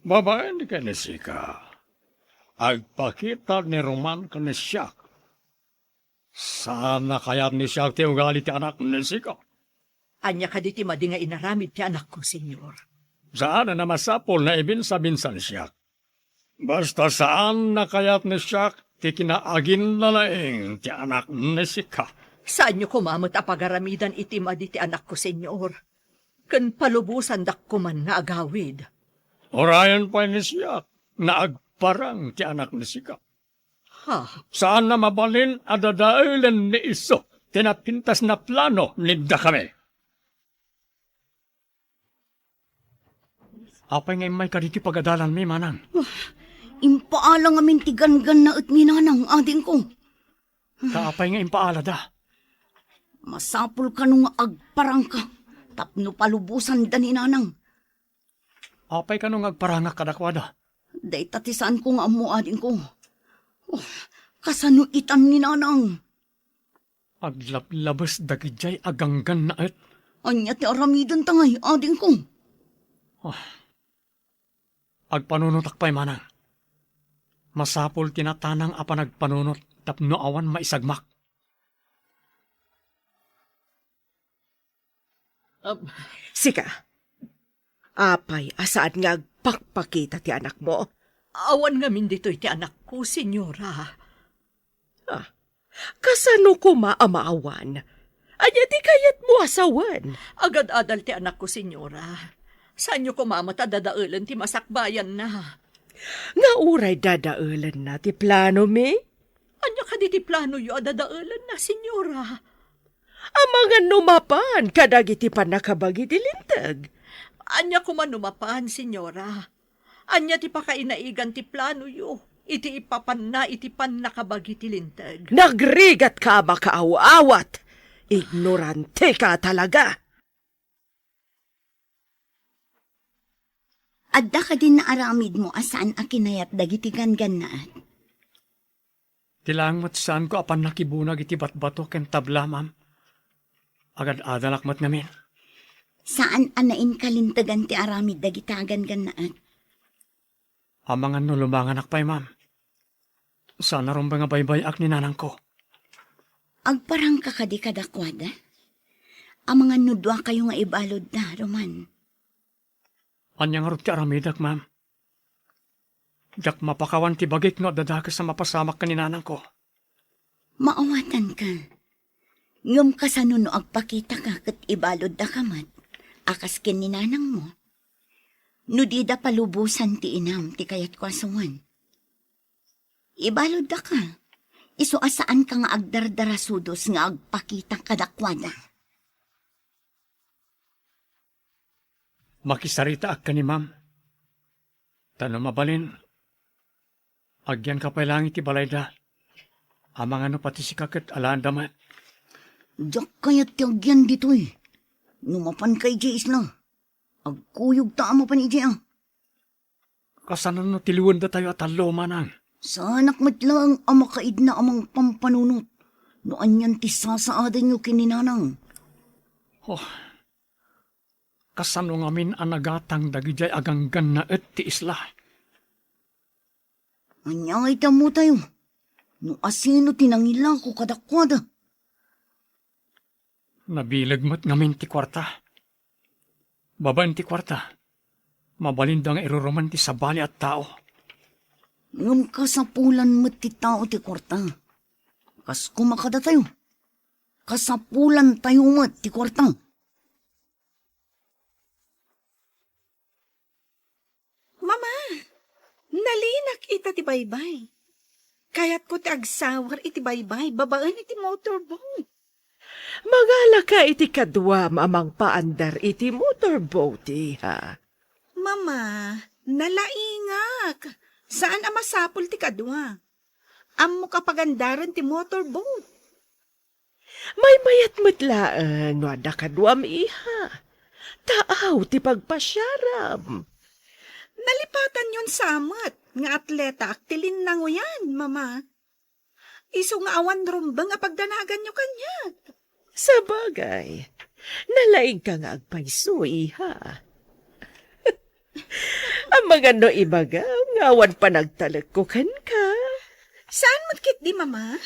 Babaen ken ni Sika, agpakita ni Roman ken ni Siak. Saan a kayat ni Siak ti ugali ti anak ni Sika. Ania kadi ti madi nga inaramid ti anakko, Señor? Saan a masapul nga ibinsa-binsa ni Siak. Basta saan a kayat ni Siak ti kinaaginlalaing ti anak ni Sika. Saanyo koma met a pagaramidan iti madi ti anakko, Señor. Ken palubosandak koman nga agawid. Urayen pay ni Siak nga agparang ti anak ni Sika. Ha? Saan a mabalin a dadaelen ni isu ti napintas nga plano ni dakami. Apay nga immay kaditi pagadalanmi, manang? Ah, impaala ngamin ti ganggannaet ni nanang, adingko. Ta apay nga impaalada? Masapul kano nga agparangka tapno palubosanda ni nanang. Apay kano nga agparangak kadakuada? Dayta ti saanko nga ammo, adingko. Oh, kasano itan ni nanang? Aglablabes dagidiay a ganggannaet. Ania ti aramidenta ngay, adingko? Ah. Agpanunotak pay, manang. Masapul ti natanang a panagpanunot tapno awan maisagmak. Ab- Sika, apay a saan nga agpakpakita ti anakmo? Awan ngamin ditoy ti anakko, Señora. Ah, kasano koma a maawan? Ania ti kayatmo a sawen? Agad-adal ti anakko, Señora. Saanyo koma met a dadaelen ti masakbayanna. Nga uray dadaelenna ti planomi? Ania kadi ti planoyo a dadaelenna, Señora? Amangan no mapan kadagiti pannakabagi ti Linteg. Ania koma no mapan, Señora? Ania ti pakainaigan ti planoyo iti ipapanna iti pannakabagi ti Linteg? Nagrigatka a makaaw-awat! Ignorantika talaga! Adda kadi naaramidmo a saan a kinayat dagiti ganggannaet? Ti laeng met saanko a pannakibunag iti batbato ken tabla, ma'am. Agad-adalak met ngamin. Saan a nainkalintegan ti aramid dagita a ganggannaet. Amangan no lumanganak pay, ma'am. Saan a rumbeng a baybay-ak ni nanangko. Agparangka kadi kadakuada? Amangan no duakayo nga ibaludda, Roman. Ania ngarud ti aramidek, ma'am? Diak mapakawan ti bagik no adda dakes a mapasamak ken ni nanangko. Maawatanka. Ngem kasano no agpakitaka ket ibaluddaka met, a kas ken ni nanangmo? No dida palubosan ti inam ti kayatko a sawen. Ibaluddaka. Isu a saanka nga agdardarasudos nga agpakita kadakuada. Makisaritaak ken ni Ma'am. Ta no mabalin, agyanka pay laeng iti balayda. Amangan no pati sika ket alaenda met. Diak kayat ti agyan ditoy. No mapanka idiay isla, agkuyogta a mapan idiay a. Kasano no tiliwendatayo a tallo, manang? Saanak met laeng a makaidna a mangpampanunot no anian ti sasaadanyo ken ni nanang. Oh, kasano ngamin a nagatang dagidiay a ganggannaet ti isla? Ania nga iti ammotayo no asino ti nangilako kadakuada? Nabileg met ngamin ti kuarta. Babaen ti kuarta, mabalinda nga iruruman ti sabali a tao. Ngem kasapulan met ti tao ti kuarta. Kas koma kadatayo, kasapulantayo met ti kuarta. Mama, nalinak ita ti baybay. Kayatko ti agsawar iti baybay babaen iti motorboat. Mangalaka iti kaduam a mangpaandar iti motorboat, iha. Mama, nalaingak. Saan a masapul ti kadua. Ammok a pagandaren ti motorboat. Maymayat met laeng no adda kaduam, iha. Taaw ti pagpasiaram. Nalipatanyon sa met nga atletaak ti linnangoyan, Mama. Isu nga awan rumbeng a pagdanaganyo kaniak. Sabagay, nalaingka nga agpayso, iha. Amangan no ibagam nga awan panagtalekko kenka. Saan met ketdi, Mama?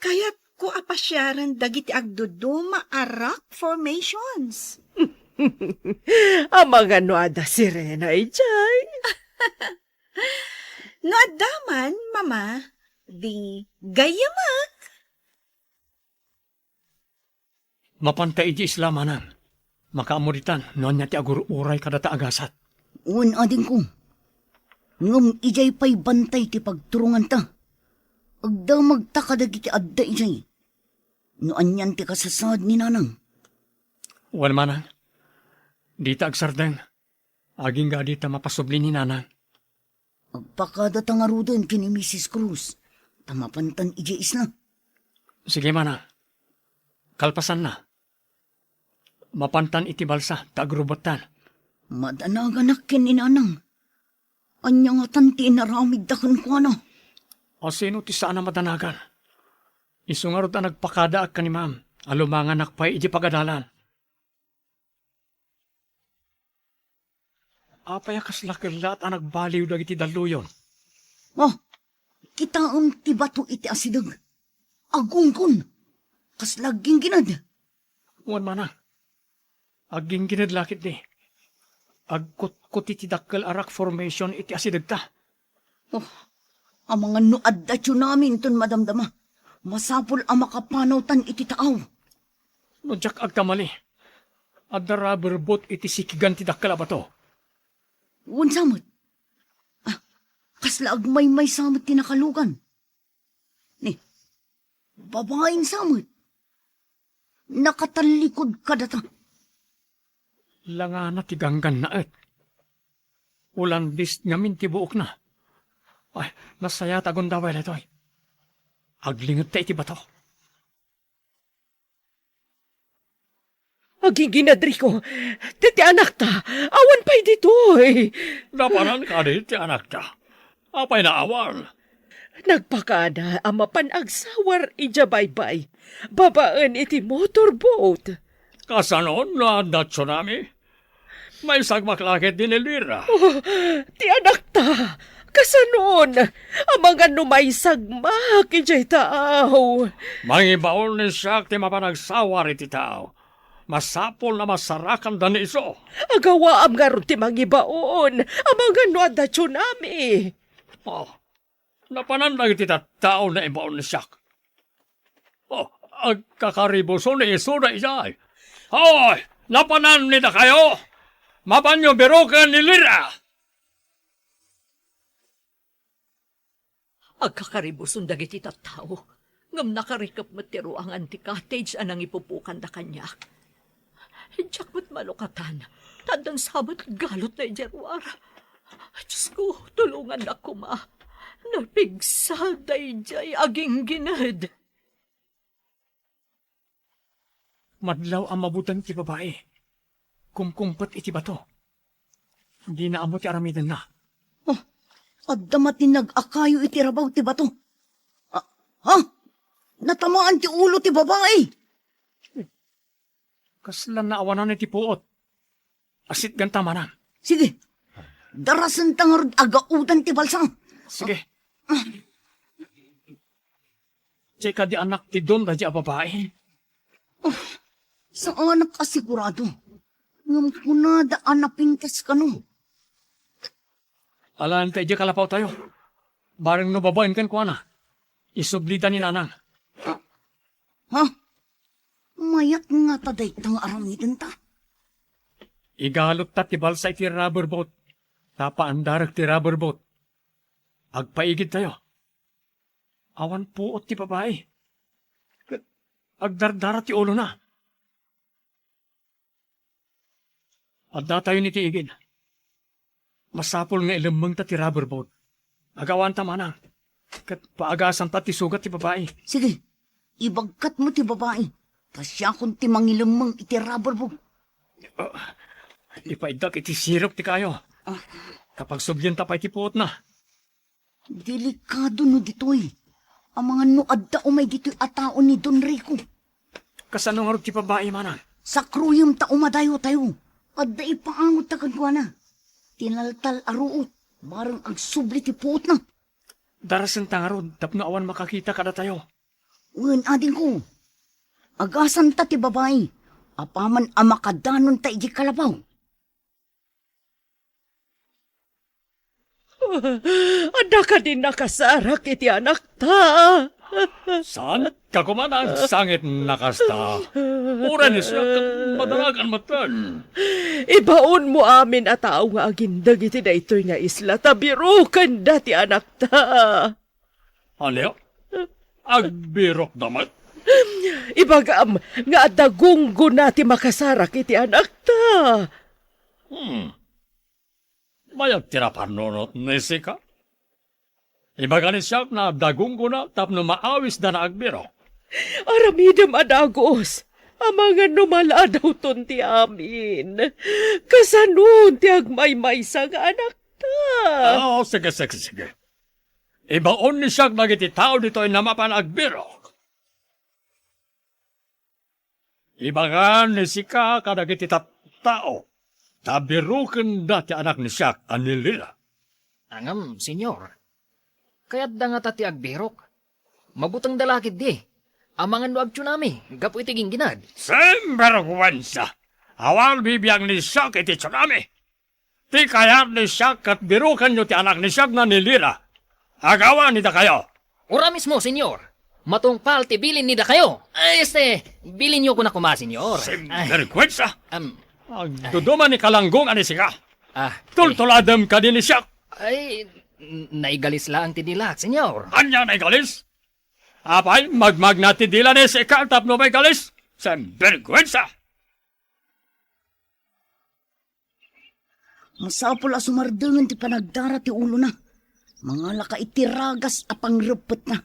Kayatko a pasiaren dagiti agduduma a rock formations. Amangan no adda sirena idiay. No adda man, Mama, di gayyemek. Mapanta idiay isla, manang. Makaammo ditan no ania ti agur-uray kadata a gasat. Wen, adingko. Ngem idiay pay bantay ti pagturonganta. Agdamagta kadagiti adda idiay. No anian ti kasasaad ni nanang. Wen, manang. Dita agsardeng. Agingga dita mapasubli ni nanang. Agpakadata ngaruden ken ni Misis Cruz, ta mapantan idiay isla. Sige, manang. Kalpasanna, mapantan iti balsa ta agrubettan. Madanaganak ken ni nanang. Ania ngatan ti inaramidda kenkuana? Asino ti saan a madanagan? Isu ngarud a nagpakadaak ken ni Ma'am a lumanganak pay iti pagadalan. Apay a kasla kellaat a nagbaliw dagiti dalluyon? Oh, kitaem ti bato iti asideg. Agunggon. Kasla agginggined. Wen, manang. Agginggined la ketdi. Agkutkuti ti dakkel a rock formation iti asidegta. Oh, amangan no adda tsunami inton madamdama, masapul a makapanawtan iti taaw. No diak agkamali, adda rubber boat iti sikigan ti dakkel a bato. Wen sa met. Ah, kasla agmaymaysa met ti nakalugan. Ni, babaen sa met. Nakatallikod kadata. Langana ti ganggannaet. Ulandis ngamin ti buokna. Ay, nasayaat a gundaway daytoy. Aglingetta iti bato. Agigined, Rico, ti, ti anakta, awan pay ditoy. Napanan kadi ti anakta? Apay naawan? Nagpakada a mapan agsawar idiay baybay, babaen iti motorboat. Kasanon no adda tsunami? Maisagmak la ketdi ni Elvira. Oh, ti anakta, kasanon? Amangan no maisagmak idiay taaw. Mangibaon ni siak ti mapan agsawar iti taaw. Masapul a masarakanda ni isu. Agawaam ngarud ti mangibaon. Amangan no adda tsunami. Oh, napanan dagiti tattao naibaon ni siak. Oh, agkakaribuso ni isu daydiay. Hoy, napanan ni dakayo? Mapanyo biroken ni Elvira. Agkakaribuson dagiti tattao, ngem nakarikep met ti ruangan ti cottage a nangipupokanda kaniak. Diak met malukatan, ta addan sa met galotna idiay ruar. Diosko, tulongannak koma. Napigsa daydiay aginggined. Madlaw a mabuteng ti babai. Kumkumpet iti bato. Dina ammo ti aramidenna. Oh, adda matinag a kayo iti rabaw ti bato. Ah, ha? Natamaan ti ulo ti babai. Kasla naawanan iti puot. Asitganta manen. Sige. Darasenta ngarud a gaudan ti balsa. Sige. Diay kadi anak ti don daydi a babai? Oh, saanak a sigurado. Ngem kunada a napintas kano. Alaen ta idiay kalapawtayo. Bareng no babaen kenkuana, isublida ni nanang. Ha? Mayat ngata dayta nga aramidenta? Igalotta ti balsa iti rubber boat. Ta paandarek ti rubber boat. Agpaigidtayo. Awan puot ti babai. Ket agdardara ti ulona. Addatayon iti igid. Masapul nga ilemmengta ti rubber boat. Agawanta manen. Ket paagasanta ti sugat ti babai. Sige, ibagkat mo ti babai. Ta siakon ti mangilemmeng iti rubber boat. Ah, ipaiddak iti sirok ti kayo. Ah. Kapagsublienta pay ti puotna. Delikado no ditoy. Amangan no adda umay ditoy a tao ni Don Rico. Kasano ngarud ti babai, manang? Sakruyem ta umadayotayo. Adda ipaangotta kenkuana. Tinaltal a ruot, bareng agsubli ti puotna. Darasenta ngarud tapno awan makakita kadatayo. Wen, adingko. Agasanta ti babai. Apaman a makadanonta idiay kalapaw. Adda kadi nakasarak iti anakta? Saan ka koma nga agsangit na kasta? Uray ni siak ket madaragan metten. Ibaonmo amin a tao nga agindeg iti daytoy nga isla ta birokenda ti anakta. Ania? Agbirokda met? Ibagam nga adda gunggona ti makasarak iti anakta. Hmm. Mayat ti napannunot ni Sika. Ibaga ni siak nga adda gunggona tapno maawisda nga agbirok. Aramidem a dagus, amangan no maladawton ti amin. Kasano ti agmaymaysa nga anakta? Ah, sige, sige, sige. Ibaon ni siak dagiti tao ditoy nga mapan agbirok. Ibaga ni Sika kadagiti tattao ta birokenda ti anak ni siak a ni Lila. Ngem, Señor, kayatda ngata ti agbirok. Mabutengda la ketdi. Amangan no agtsunami gapu iti gingginad. Sinberguensa! Awan bibiang ni siak iti tsunami. Ti kayat ni siak ket birokenyo ti anak ni siak nga ni Lila. Agawan ni dakayo. Ura mismo, Señor. Matungpal ti bilin ni dakayo. Ay, este, bilinyo kuna koma, Señor. Ay. Sinberguensa! Am, agduduma ni Kalanggong a ni Sika. Ah, tultuladem kadi ni siak. Ay, n-, naigalis laeng ti dilak, Señor. Ania naigalis? Apay, magmagna ti dila ni Sika tapno maigalis? Sinberguensa! Masapul a sumardengen ti panagdara ti ulona. Mangalaka iti ragas a pangreppetna.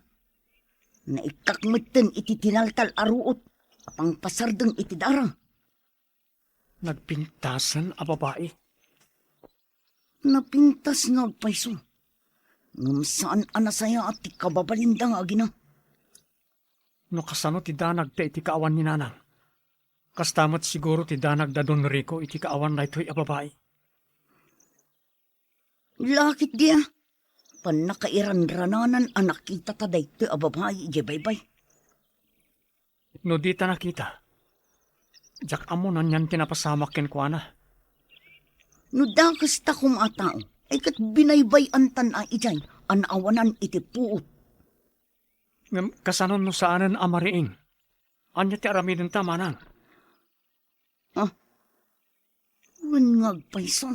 Naikkak metten iti tinaltal a ruot a pangpasardeng iti dara. Nagpintasen a babai. Napintas nga agpayso. Ngem saan a nasayaat ti kababalinda nga agina. No kasano ti danagda iti kaawan ni Nanang, kasta met siguro ti danagda Don Rico iti kaawan daytoy a babai. Lakit dia, pannakairanrananan a nakitata daytoy a babai idiay baybay. No dita nakita, diak ammo no anian ti napasamak kenkuana. No dakes ta koma a tao, ay ket binaybay-antan a idiay a naawanan iti puot. Ngem kasano no saanen a mariing? Ania ti aramidenta, manang? Ah, wen nga agpayso.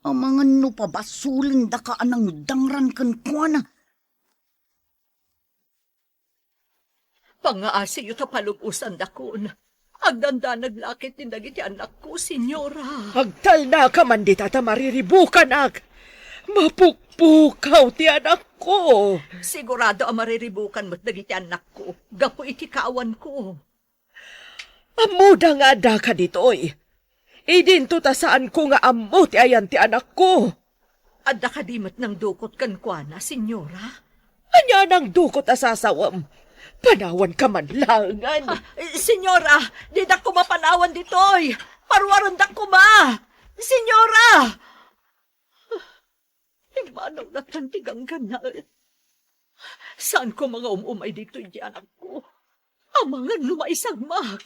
Amangan no pabasolendaka a nangdangran kenkuana. Pangngaasiyo ta palubosandakon. Agdandanag la ketdin dagiti annakko, Senyora. Agtalnaka man dita ta mariribukanak. Mapukpukaw ti anakko. Sigurado a mariribukan met dagiti annakko gapu iti kaawanko. Ammoda nga addaka ditoy. Idinto ta saanko nga ammo ti ayan ti anakko. Adda kadi met nangdukot kenkuana, Senyora? Ania nangdukot a sasawem? Panawanka man laengen. Ah, eh, Senyora, didak koma panawan ditoy. Paruarendak koma. Senyora! Immanaw latta ti ganggannaet. Saanko nga um-umay ditoy iti anakko. Amangan no maisagmak.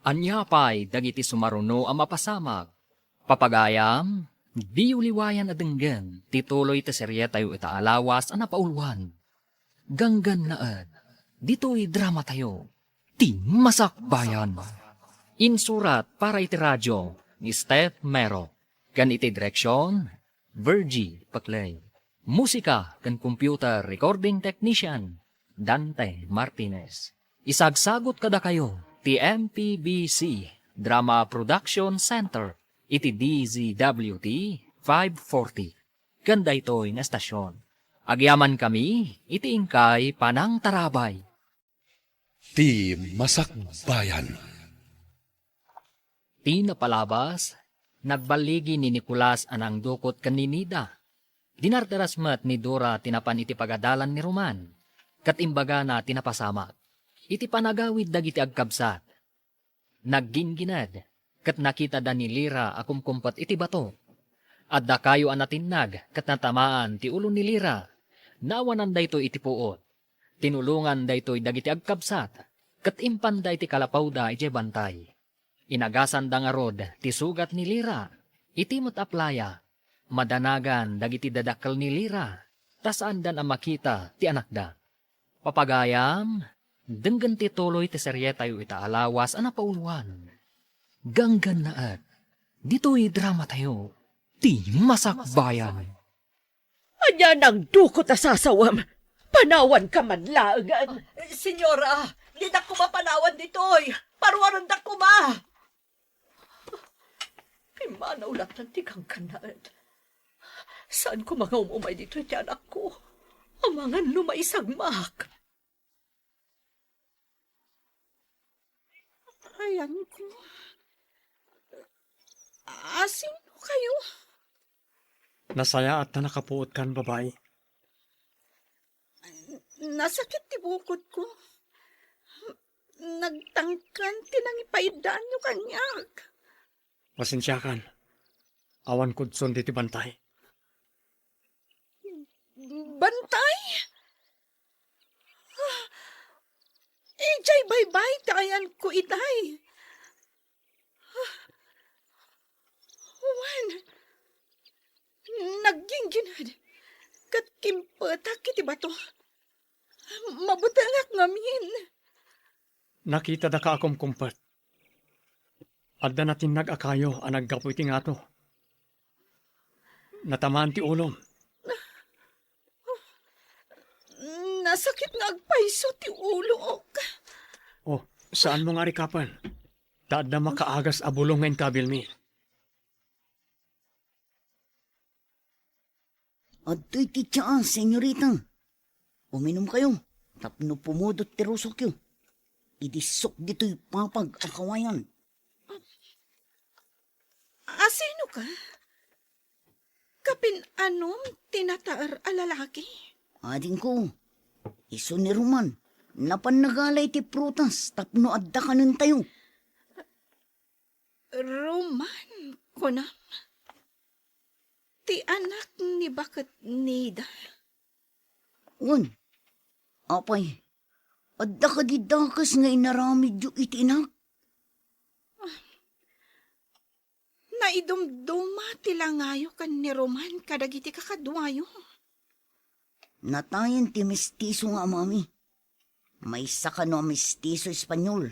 Ania pay dagiti sumaruno a mapasamak? Papagayam, diyo liwayan a denggen ti tuloy ti serietayo ita a lawas a napauluan. Ganggannaet, ditoy dramatayo, Ti Masakbayan. Insurat para iti radio ni Steph Mero, ken iti direksion, Virgie Paclay. Musika ken computer recording technician, Dante Martinez. Isagsagut kadakayo ti M P B C Drama Production Center iti D Z W T five forty. Ken daytoy nga estasion, agyamankami iti inkay panangtarabay. Ti Masakbayan. Ti napalabas, nagballigi ni Nicolas a nangdukot ken ni Nida. Dinardaras met ni Dora ti napan iti pagadalan ni Roman, ket imbagana ti napasamak. Iti panagawid dagiti agkabsat, nagginggined, ket nakitada ni Lira a kumkumpet iti bato. Adda kayo a natinnag ket natamaan ti ulo ni Lira. Naawanan daytoy iti puot. Tinulongan daytoy dagiti agkabsat, ket impanda iti kalapawda idiay bantay. Inagasanda ngarud ti sugat ni Lira. Iti met a playa, madanagan dagiti dadakkel ni Lira, ta saandan a makita ti anakda. Papagayam, denggen ti tuloy ti serietayo ita a lawas a napauluan. Ganggannaet, ditoy dramatayo, Ti Masakbayan. Ania nangdukot a sasawem? Panawanka man laengen. Senyora, didak koma panawan ditoy. Paruarendak koma. Pimmanaw latta ti ganggannaet. Saanko nga um-umay ditoy ti anakko. Amangan no maisagmak. Ayanko. Asino kayo? Nasayaat ta nakapuotkan, babai. Nasakit ti bukod ko. Nagtangken ti nangipaiddaanyo kaniak. Pasensiakan. Awan kudson diti bantay. Bantay? Idiay baybay ti ayanko itay. Wen, nagginggined ket kimpetak iti bato. Mabutengak ngamin. Nakitada ka a kumkumpet. Adda natinnag a kayo a naggapu iti ngato. Natamaan ti ulom. Nasakit nga agpayso ti ulok. Oh, saanmo nga arikapen? Ta adda makaagas a bulong nga inkabilmi. Adtoy ti tsaa, senyorita. Uminumkayo tapno pumudot ti rusokyo. Idissok ditoy papag a kawayan. Asino ka? Kapin-anom ti nataer a lalaki? Adingko, isu ni Roman, napan nagala iti prutas tapno adda kanentayo. Roman, kunam? Ti anak ni baket Nida? Wen, apay, adda kadi dakes nga inaramidyo iti inak? Naidumduma ti langayo ken ni Roman kadagiti kakaduayo. Natayen ti mestiso nga amami. Maysa kano a mestiso Espanyol.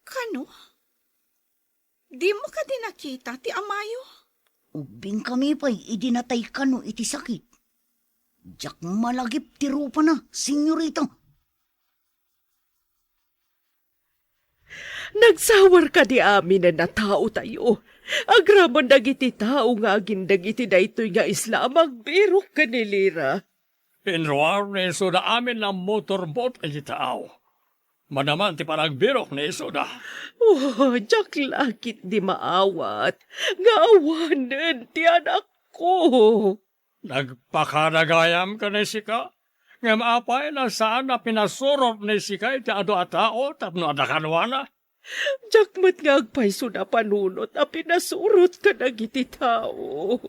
Kano? Dimo kadi nakita ti amayo? Ubbingkami pay idi natay kano iti sakit. Diak malagip ti rupana, senyorita. Nagsawar kadi aminen a taotayo, agraman dagiti tao nga agindeg iti daytoy nga isla a magbirok ken ni Lira. Inruar ni Isoda amin a motorboat iti tao. Manaman ti panagbirok ni Isoda. Oh, diak la ketdi maawat nga awanen ti anakko. Nagpakaragayam ken ni sika, ngem apay no saan a pinasurot ni sika iti adu a tao tapno adda kaduana? Diak met nga agpayso a panunot a pinasurot kadagiti tao.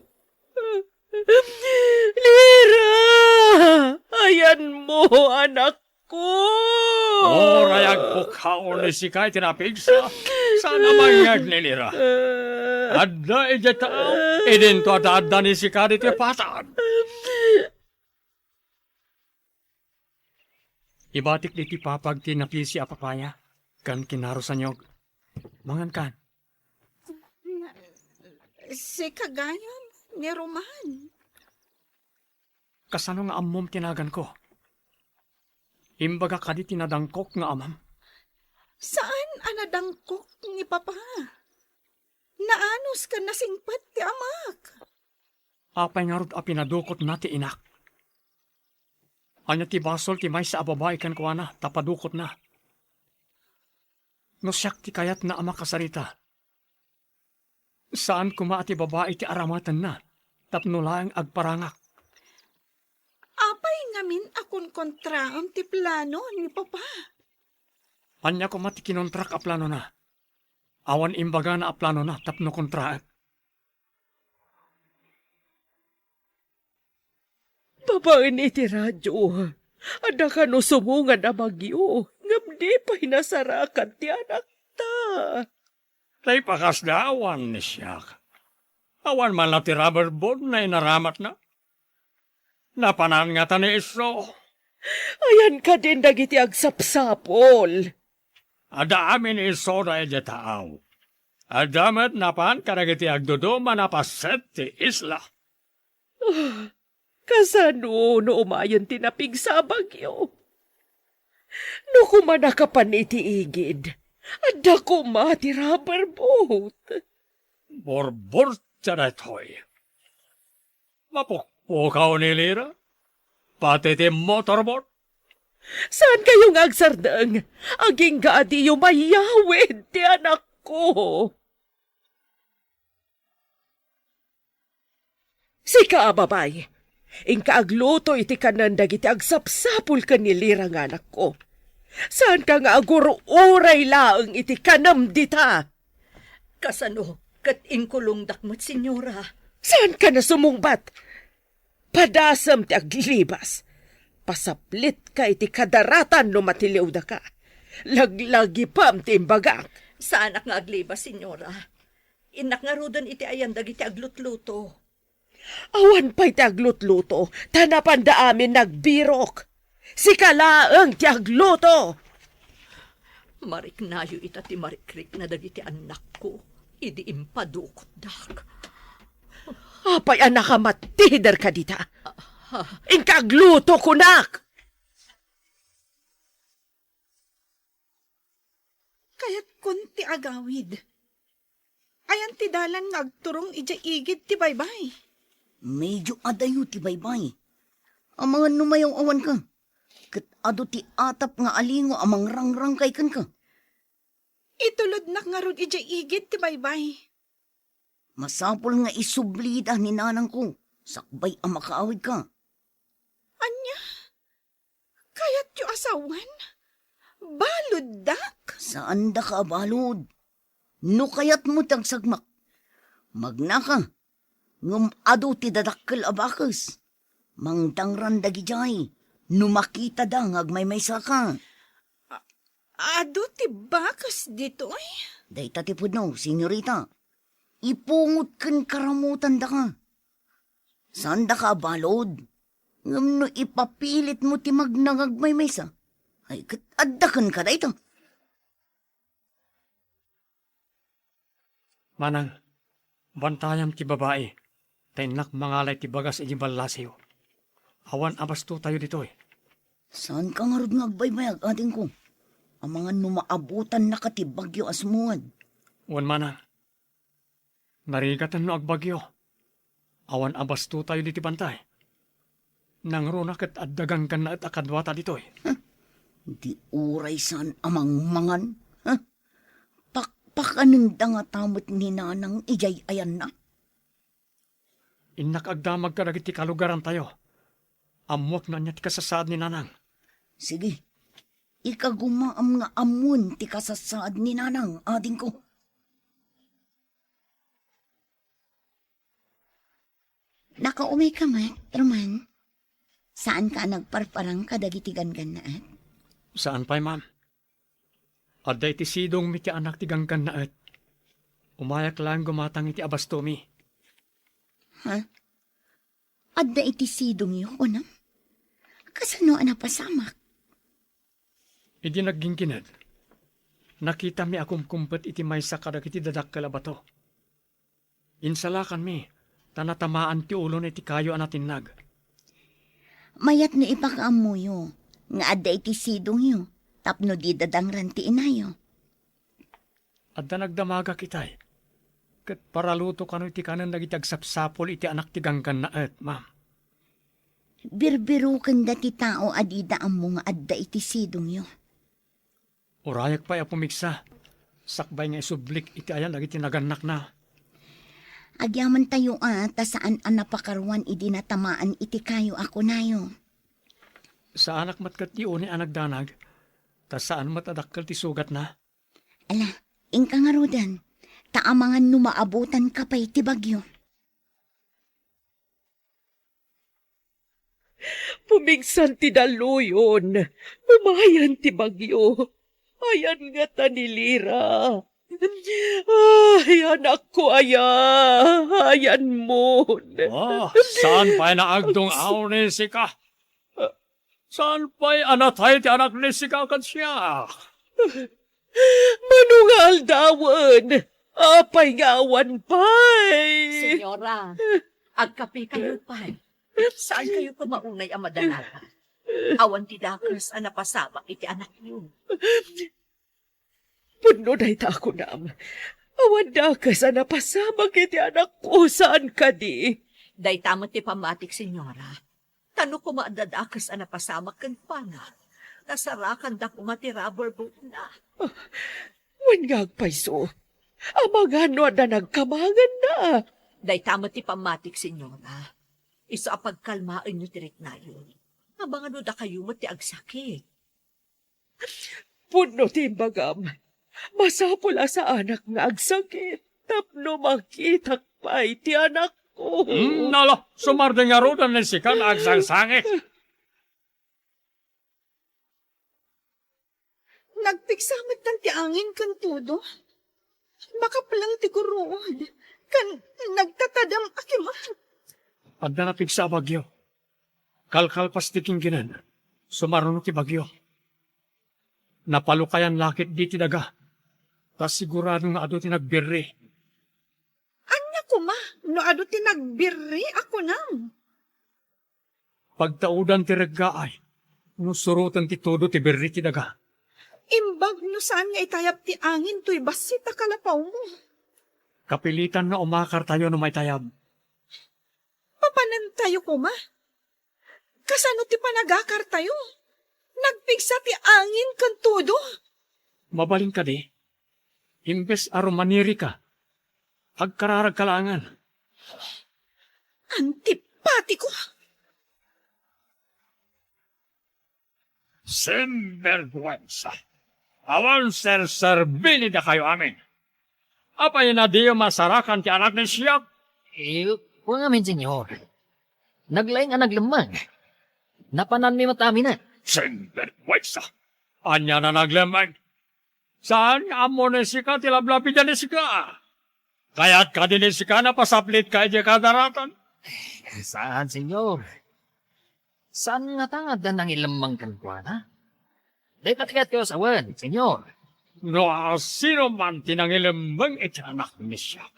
Lira! Ayanmo, anakko! Uray agpukkaw ni sika iti napigsa, saan a mangngeg ni Lira. Adda idiay tao, idinto adda-adda ni sika ditoy patag. Ibatik ditoy papag ti napisi a papaya, ken kinarusanyog. Mangankan. Sika gayam, ni Roman. Kasano nga ammom ti naganko? Imbagak kadi ti nadangkok nga amam? Saan a nadangkok ni Papa. Naanus ken nasingpet ti amak. Apay ngarud a pinadukotna ti inak? Ania ti basol ti maysa a babai kenkuana ta padukotna? No siak ti kayatna a makasarita, saan koma a ti babai ti aramatenna tapno laeng agparangak. Apay ngamin a konkontraam ti plano ni Papa? Ania koma ti kinontrak a planona? Awan imbagana a planona tapno kontraek. Babaen iti radio, adda kano sumungan a bagyo, ngem di pay nasarakan ti anakta. Tay pakasda awan ni siak. Awan man la ti rubber boat nga inaramatna. Napanan ngata ni Iso. Ayan kadin dagiti agsapsapol. Adda amin ni Isoda idiay taaw. Adda met napan kadagiti agduduma a napaset ti isla. Ah, kasano no umayen ti napigsa a bagyo? No koma nakapan iti igid, adda koma ti rubber boat. Burburtia daytoy. Mapukpukaw ni Lira. Pati ti motorboat. Saan kayo nga agsardeng? Agingga a diyo mayawid ti anakko. Sika a babay, inka agluto iti kanen dagiti agsapsapul ken ni Lira nga anakko. Saanka nga agur-uray laeng iti kanem dita. Kasano ket inkulongdak met, Senyora? Saanka a sumungbat? Padasem ti aglibas. Pasaplitka iti kadaratan no matiliwdaka. Laglagipem ti imbagak. Saanak nga aglibas, Senyora. Innak ngaruden iti ayan dagiti aglutluto. Awan pay ti aglutluto, ta napanda amin nagbirok. Sika laeng ti agluto. Mariknayo ita ti marikrikna dagiti annakko idi impadukotdak. Apay a nakamattider kadita? Inka agluto, kunak! Kayatkon ti agawid. Ayan ti dalan nga agturong idiay igid ti baybay. Medio adayo ti baybay. Amangan no mayaw-awanka. Ket adu ti atap nga alingo a mangrangrangkay kenka. Itulodnak ngarud idiay igid ti baybay. Masapul nga isublida ni nanangko, sakbay a makaawidka. Ania? Kayatyo a sawen? Baluddak? Saandaka a balud. No kayatmo ti agsagmak, magnaka, ngem adu ti dadakkel a bakes. Mangdangran dagidiay no makitada nga agmaymaysaka. A-, adu ti bakes ditoy? Dayta ti pudno, senyorita. Ipungot ken karamutandaka. Saandaka a balud, ngem no ipapilitmo ti magnangagmaymaysa, ay ket adda kenka dayta. Manang, bantayam ti babai. ta innak mangala iti bagas iti ballasiw. Awan a bastotayo ditoy. Saanka ngarud nga agbaybayag, adingko? Amangan no maabutannaka ti bagyo a sumungad. Wen manang, narigaten no agbagyo. Awan a bastotayo ditoy bantay. Nangruna ket adda ganggannaet a kaduata ditoy. Huh? Di uray saan a mangmangan? Huh? Pakpakanenda ngata met ni Nanang idiay ayanna? Innak agdamag kadagiti kalugarantayo. Ammoak no ania ti kasasaad ni Nanang. Sige, ikagumaam nga ammon ti kasasaad ni Nanang, adingko. Nakaumay ka met, Roman? Saanka a nagparparang kadagiti ganggannaet? Saan pay, ma'am. Adda iti sidongmi ti anak ti ganggannaet. Umayak laeng gumatang iti abastomi. Ha? Adda iti sidongyo, kunam? Kasano a napasamak? Idi nagginggined, nakitami a kumkumpet iti maysa kadagiti dadakkel a bato. Insalakanmi, ta natamaan ti ulona iti kayo a natinnag. Mayat no ipakaammoyo nga adda iti sidongyo tapno di dadangran ti inayo. Adda nagdamagak itay, ket paraluto kano iti kanen dagiti agsapsapul iti anak ti ganggannaet, ma'am. Birbirokenda ti tao a dida ammo nga adda iti sidongyo. Urayak pay a pumigsa, sakbay nga isublik iti ayan dagiti nagannakna. Agyamantayo a ta saan a napakaruan idi natamaan iti kayo a kunayo. Saanak met ket ti uni a nagdanag, ta saan met a dakkel ti sugatna. Ala, inka ngaruden, ta amangan no maabutanka pay ti bagyo. Pumigsan ti daluyon, umayan ti bagyo. Ayan ngata ni Lira. Ay, anakko aya, ayanmon. Ah, saan pay naagdung-aw ni sika? Saan pay a natay ti anak ni sika ken siak? Mano nga aldawen? Apay nga awan pay? Senyora, agkape kayo pay. Saan kayo koma unay a madanagan? Awan ti dakes a napasamak iti anakyo. Pudno dayta a kunam. Awan dakes a napasamak iti anakko, saan kadi? Dayta met ti pammatik, Senyora. Ta no koma adda dakes a napasamak kenkuana, nasarakanda koma ti rubber boatna. Wen nga agpayso, amangan no adda nagkamanganna. Dayta met ti pammatik, Senyora. Isu a pagkalmaenyo ti riknayo. Amangan no dakayo met ti agsakit. Pudno ti imbagam. Masapul a saanak nga agsakit tapno makitak pay ti anakko. Hmm, nala, sumardeng ngaruden ni sika nga agsangsangit. Nagpigsa metten ti angin ken todo. Makapleng ti guruod, ken nagtatadem a kima. Adda napigsa a bagyo. Kalkalpas ti kinkined, sumaruno ti bagyo. Napalukayan la ketdi ti daga, ta sigurado nga adu ti nagbirri. Ania koma no adu ti nagbirri a kunam? Pagtaudan ti reggaay no suroten ti todo ti birri ti daga. Imbag no saan nga itayab ti angin toy bassit a kalapawmo. Kapilitan nga umakartayo no maitayab. Papanantayo koma? Kasano ti panagakartayo? Nagpigsa ti angin ken todo. Mabalin kadi? Imbes a rumanirika, agkararagka laengen. Antipatiko! Sinbergwensa! Awan serserbi ni dakayo amin. Apay a diyo masarakan ti anak ni siak? Eh, kua ngamin, Senyor. Naglaing a naglemmeng. Napananmi met aminen. Sinbergwensa! Ania a naglemmeng? Saan nga ammo ni sika ti lablabida ni sika? Kayat kadi ni sika napasaplitka idiay kadaratan? Eh, saan, Senyor. Saan ngata nga adda nangilemmeng kenkuana? Dayta ti kayatko a sawen, Senyor. No asino man ti nangilemmeng iti anak ni siak,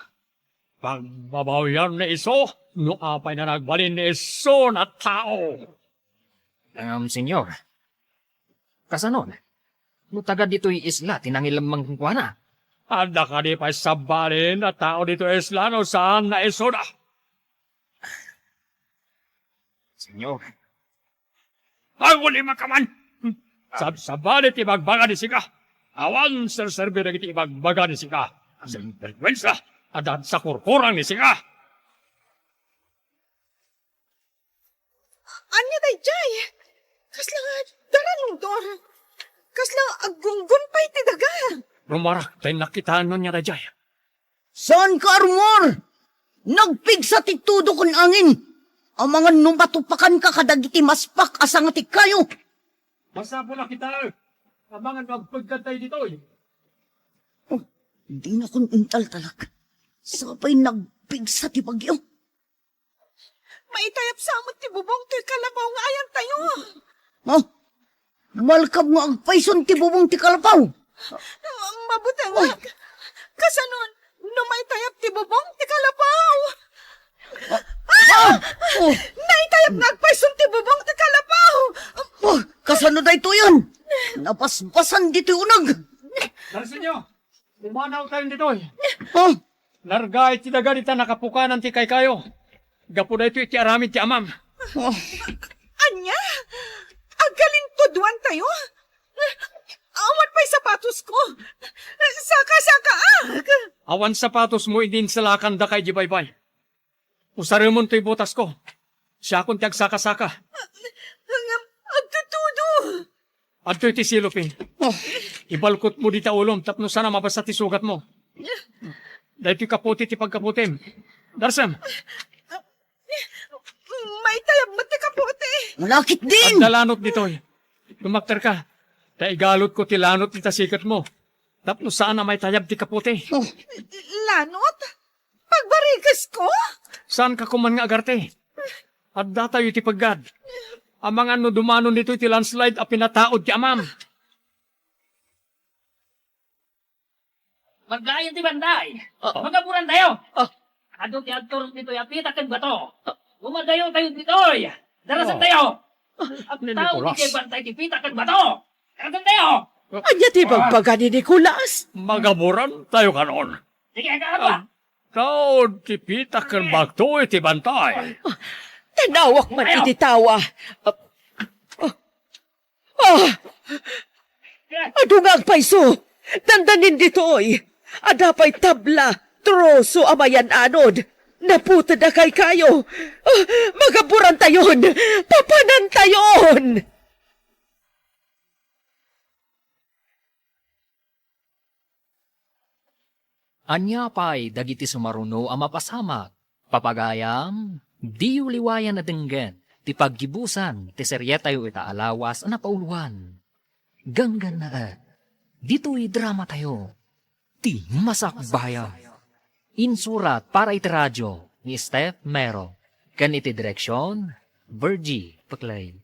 Pagbabawian ni isu, no apay nga nagbalin ni isu nga tao. Ngem, Señor, kasanon? No taga ditoy isla ti nangilemmeng kenkuana? Adda kadi pay sabali nga tao ditoy isla no saan nga isuda? Señor, aguli man ka man! Sab-, sabali ti ibagbaga ni sika. Awan serserbi dagiti ibagbaga ni sika. Sinbergwensa, adda sakurkurang ni sika. Ania daydiay? Kasla nga daraludor. Kasla aggunggompay ti daga. Rumarak, tay nakitaenno nia daydiay. Saan ka, Armor? Nagpigsa ti tudo ken angin. Amangan no matupakanka kadagiti maspak a sanga ti kayo. Masapul a kita, amangan no agpegkad tayo ditoy. Oh, dinakon intaltalek. Sapay nagpigsa ti bagyo. Maitayap sa met ti bubong toy kalapaw nga ayantayo. Ha? Malkam nga agpayson ti bubong ti kalapaw. Mabutengak. Kasanon, no maitayap ti bubong ti kalapaw? Ah! Oh! Naitayap nga agpayson ti bubong ti kalapaw. Oh, kasano daytoyen? Nabasbasan ditoy uneg. Darsenyo, pumanaw tayo ditoy. Oh! Larga iti daga dita nakapukanan ti kaykayo. Gapu daytoy iti aramid ti amam. Oh. Ania? Agkalintudwan tayo? Awan pay sapatosko. Saka-sakaak. Awan sapatosmo idi insalakandaka idiay baybay. Usaremon toy botasko. Siakon ti agsaka-saka. Ngem, agtutudo. Adtoy ti silopin. Oh. Ibalkotmo dita ulom tapno saan a mabasa ti sugatmo. Daytoy kaputi ti pagkaputim. Darsem. Maitayab met ti kaputi. Malakit din! Adda lanot ditoy. Tumakterka. Ta igalotko ti lanot dita siketmo. Tapno saan a maitayab ti kaputi. Oh. Lanot? Pagbarikesko? Saanka koman nga agarte? Addatayo iti peggad. Amangan no dumanon ditoy ti landslide a pinataud ti amam. Maglayan ti bantay. Ah. Magaburantayo. Ah. Adu ti agturong ditoy a pita ken bato. Ah. Gumadayotayo ditoy. Darasantayo. Ah. Agtaud Nicolas. Iti bantay ti pita ken bato. Darasantayo. Ania ti ibagbaga ni Nicolas? Magaburantayo kanon. Sige, agtaud ti pita ken bato iti bantay. Ah, tan-awak man iti tawa. Ah, ah, ah. Adu nga agpayso. Dandanin ditoy. Adda pay tabla, troso a mayan-anod. Naputed a kaykayo. Ah, magaburantayon. Papanantayon. Ania pay dagiti sumaruno a mapasamak? Papagayam, diyo liwayan a denggen ti paggibusan ti serietayo ita a lawas a napauluan. Ganggannaet, ditoy dramatayo, Ti Masakbayan. Insurat para iti radio ni Steph Mero, ken iti direksion, Virgie Peclay.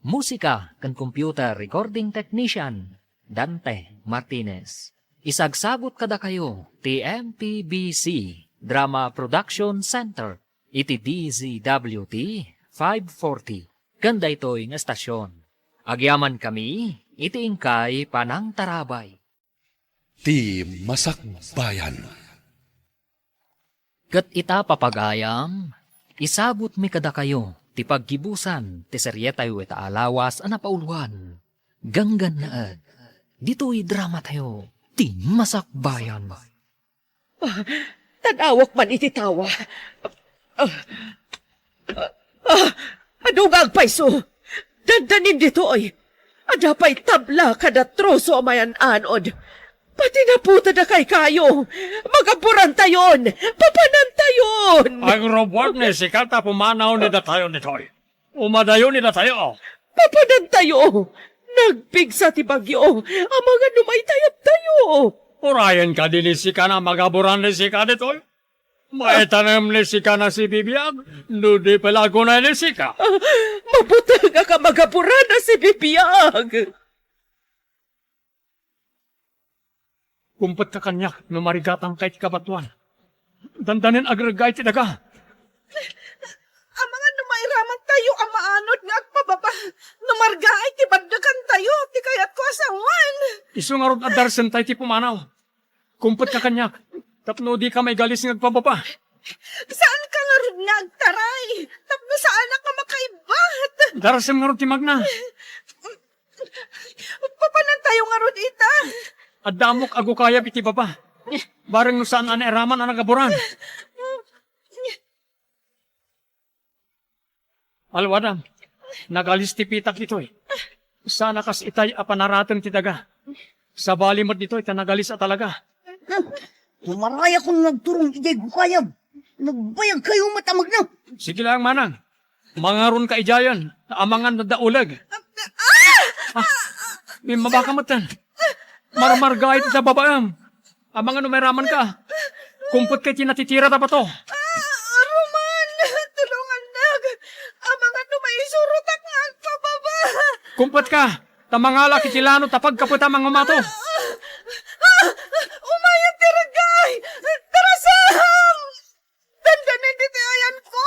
Musika ken computer recording technician, Dante Martinez. Isagsagut kadakayo ti M P B C Drama Production Center iti D Z W T five forty ken daytoy nga estasion. Agyamankami iti inkay panangtarabay. Ti Masakbayan. Ket ita, papagayam, isagutmi kadakayo ti paggibusan ti serietayo ita a lawas a napauluan. Ganggannaet, ditoy dramatayo, Ti Masakbayan. Ah, tan-awak man iti tawa. Ah, ah, ah, adu nga agpayso. Dandanin ditoy. Adda pay tabla kada troso a mayan-anod. Pati naputed a kaykayo. Magaburantayon. Papanantayon. Agrubuak ni sika ta pumanaw ni datayo ditoy. Umadayo ni datayo. Papanantayo. Nagpigsa ti bagyo. Amangan no maitayabtayo. Urayen kadi ni sika nga magaburan ni sika ditoy. Maitanem ni sika nga sibibiag, no di pay la agunay ni sika. Ah, mabutengak a magaburan a sibibiag. Kumpetka kaniak no marigatangka iti kabatoan. Dandanen agregga iti daga. Amangan no mairamantayo a maanod nga agpababa, no margaay ti baddekantayo ti kayatko a sawen. Isu ngarud a darsentay ti pumanaw. Kumpetka kaniak, tapno dika maigalis nga agpababa. Saanka ngarud nga agtaray, tapno saanak a makaibbat. Darasem ngarud ti magna. Papanantayo ngarud ita. Adda ammok a gukayab iti baba. Bareng no saan a nairaman a nagaburan. Alwadam, nagalis ti pitak ditoy. Saan a kas itay a panarateng ti daga. Sabali met ditoy ta nagalis a talaga. Tumaray a kun nagturong idiay gukayab. Nagbayagkayo met a magna. Sige lang, manang. Mangaronka idiayen, ta amangan no adda uleg. Ah! Immabaka metten. Marmargaay ti sababaem. Amangan no mairamanka. Kumpetka iti natitira a bato. Ah, Roman, tulongannak. Amangan no maisurotak nga agpababa. Kumpetka, ta mangalak iti lanod ta pagkapetam a ngumato. Ah, ah, umayat ti reggaay. Tarasam! Dandanen ditoy ayanko.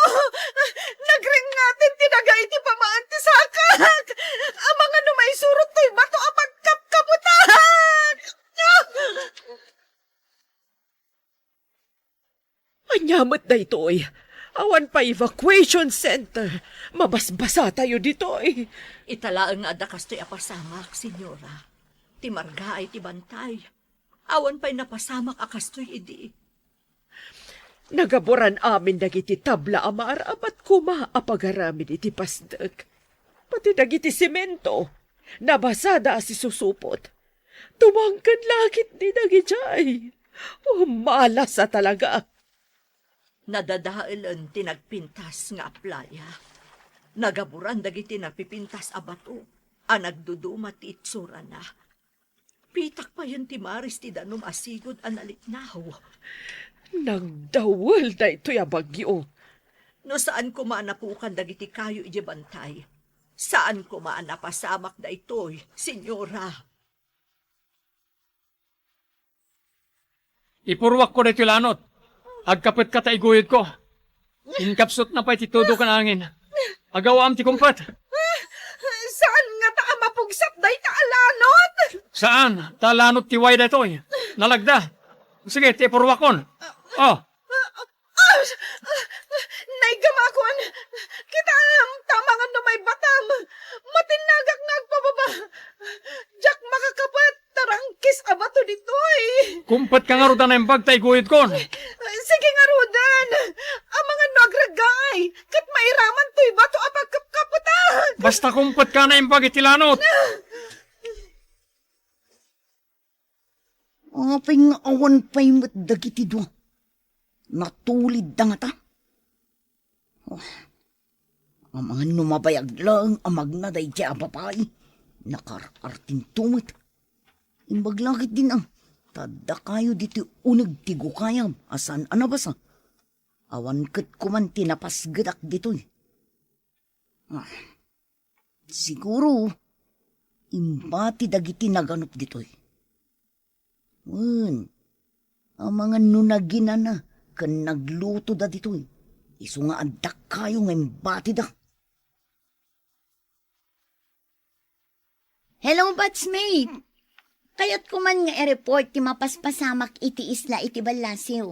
Nagringngaten ti daga iti pamaan ti sakak. Amangan no maisurot toy bato a pagkapkapetak. Ania met daytoy? Awan pay evacuation center. Mabasbasatayo ditoy. Ita laeng nga adda kastoy a pasamak, senyora. Ti margaay ti bantay. Awan pay napasamak a kastoy idi. Nagaburan amin dagiti tabla a maarabat koma a pagaramid iti pasdek. Pati dagiti semento, nabasada a sisusupot. Tumangken laketdi dagidiay. O, malas a talaga. Nadadaelen ti nagpintas nga aplaya. Nagaburan dagiti napipintas a bato a nagduduma ti itsurana. Pitak payen ti maris ti danum a sigud a naliknaw. Nagdawel daytoy a bagyo. No saan koma a napukan dagiti kayo idiay bantay, saan koma a napasamak daytoy, senyora. Ipurruakko daytoy lanot. Agkapetka ta iguyodko. Inkapsutna pay ti tudo ken angin. Agawaam ti kumpet. Saan ngata a mapugsat dayta a lanot? Saan, ta lanot ti way daytoy. Nalagda. Sige, ti ipurruakon. Oh. Ah, ah, naigamakon. Kitaem, ta amangan no maibbatam. Matinnagak nga agpababa. Diak makakapet, tarangkis a bato ditoy. Kumpetka ngarud a naimbag ta iguyodkon. Sige ngaruden. Amangan no agreggaay, ket mairaman toy bato a pagkapkapetak. Basta kumpetka a naimbag iti lanot. Apay nga awan pay met dagiti dua? Natulidda ngata? Oh, amangan no mabayag laeng a magna daydiay a babai, nakaar-artinto met. Imbag la ketdin a, ta adda kayo ditoy uneg ti gukayab a saan a nabasa. Awan ket koman ti napasgedak ditoy. Ah, siguro, imbati dagiti naganup ditoy. Wen, amangan no naginana ken naglutoda ditoy, isu nga adda kayo nga imbatida. Hello, batchmate! Kayatko man nga i-report ti mapaspasamak iti isla iti ballasiw.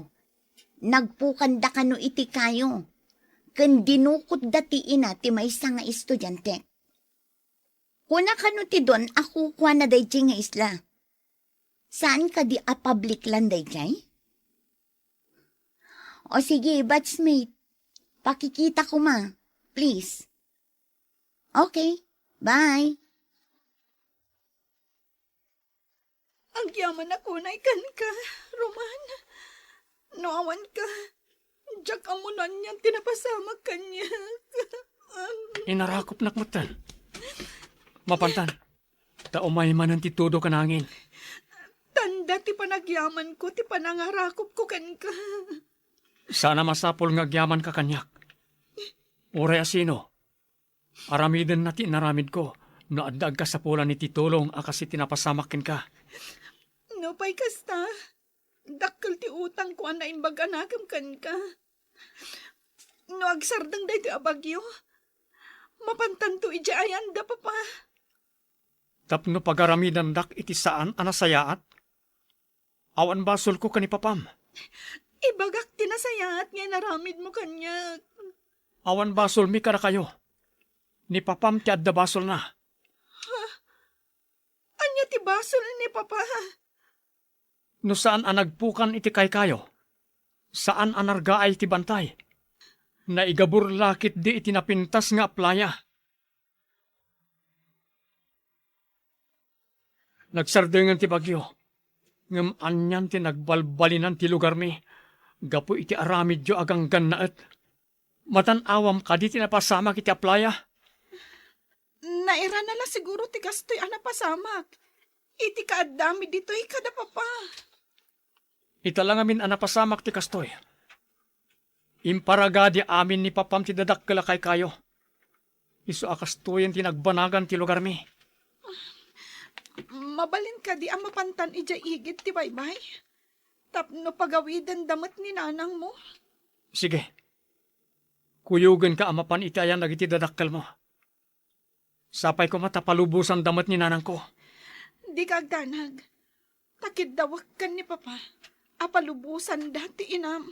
Nagpukanda kano iti kayo, ken dinukotda ti ina ti maysa nga estudiante. Kuna kano ti don a kukuana daydiay nga isla. Saan kadi a public land daydiay? O sige, batchmate. Pakikita koma, please. Okay, bye. Agyamanak unay kenka, Roman. No awan ka, diak ammo no anian ti napasamak kaniak. Inarakopnak metten. Mapantan, ta umay manen ti tudo ken angin. Tanda ti panagyamanko ti panangarakopko kenka. Saan a masapul nga agyamanka kaniak. Uray a sino, aramidenna ti inaramidko no adda agkasapulan iti tulong a kas iti napasamak kenka. Nupay kasta, Dakkel ti utangko a naimbag a nakem kenka. No agsardeng daytoy a bagyo, mapantanto idiay ayanda, Papa. Tapno pagaramidandak iti saan a nasayaat? Awan basolko ken ni Papam. Ibagak ti nasayaat nga inaramidmo kaniak. Awan basolmi kadakayo. Ni Papam ti adda basolna. Ania ti basol ni Papa? No saan a nagpukan iti kaykayo, saan a nargaay ti bantay, naigabur la ketdi iti napintas nga aplaya. Nagsardengen ti bagyo, ngem anian ti nagbalbalinan ti lugarmi gapu iti aramidyo a ganggannaet. Matan-awam kadi ti napasamak iti aplaya? Nairana la siguro ti kastoy a napasamak iti kaaddami ditoy kada Papa. Ita la ngamin a napasamak ti kastoy. Imparagadi amin ni Papam ti dadakkel a kaykayo. Isu a kastoyen ti nagbanagan ti lugarmi. Mabalin kadi a mapantan idiay igid ti baybay? Tapno pagawidenda met ni nanangmo? Sige. Kuyogenka a mapan iti ayan dagiti dadakkelmo. Sapay koma ta palubosanda met ni nanangko. Dika agdanag. Ta kiddawak ken ni Papa a palubosanda ti inam.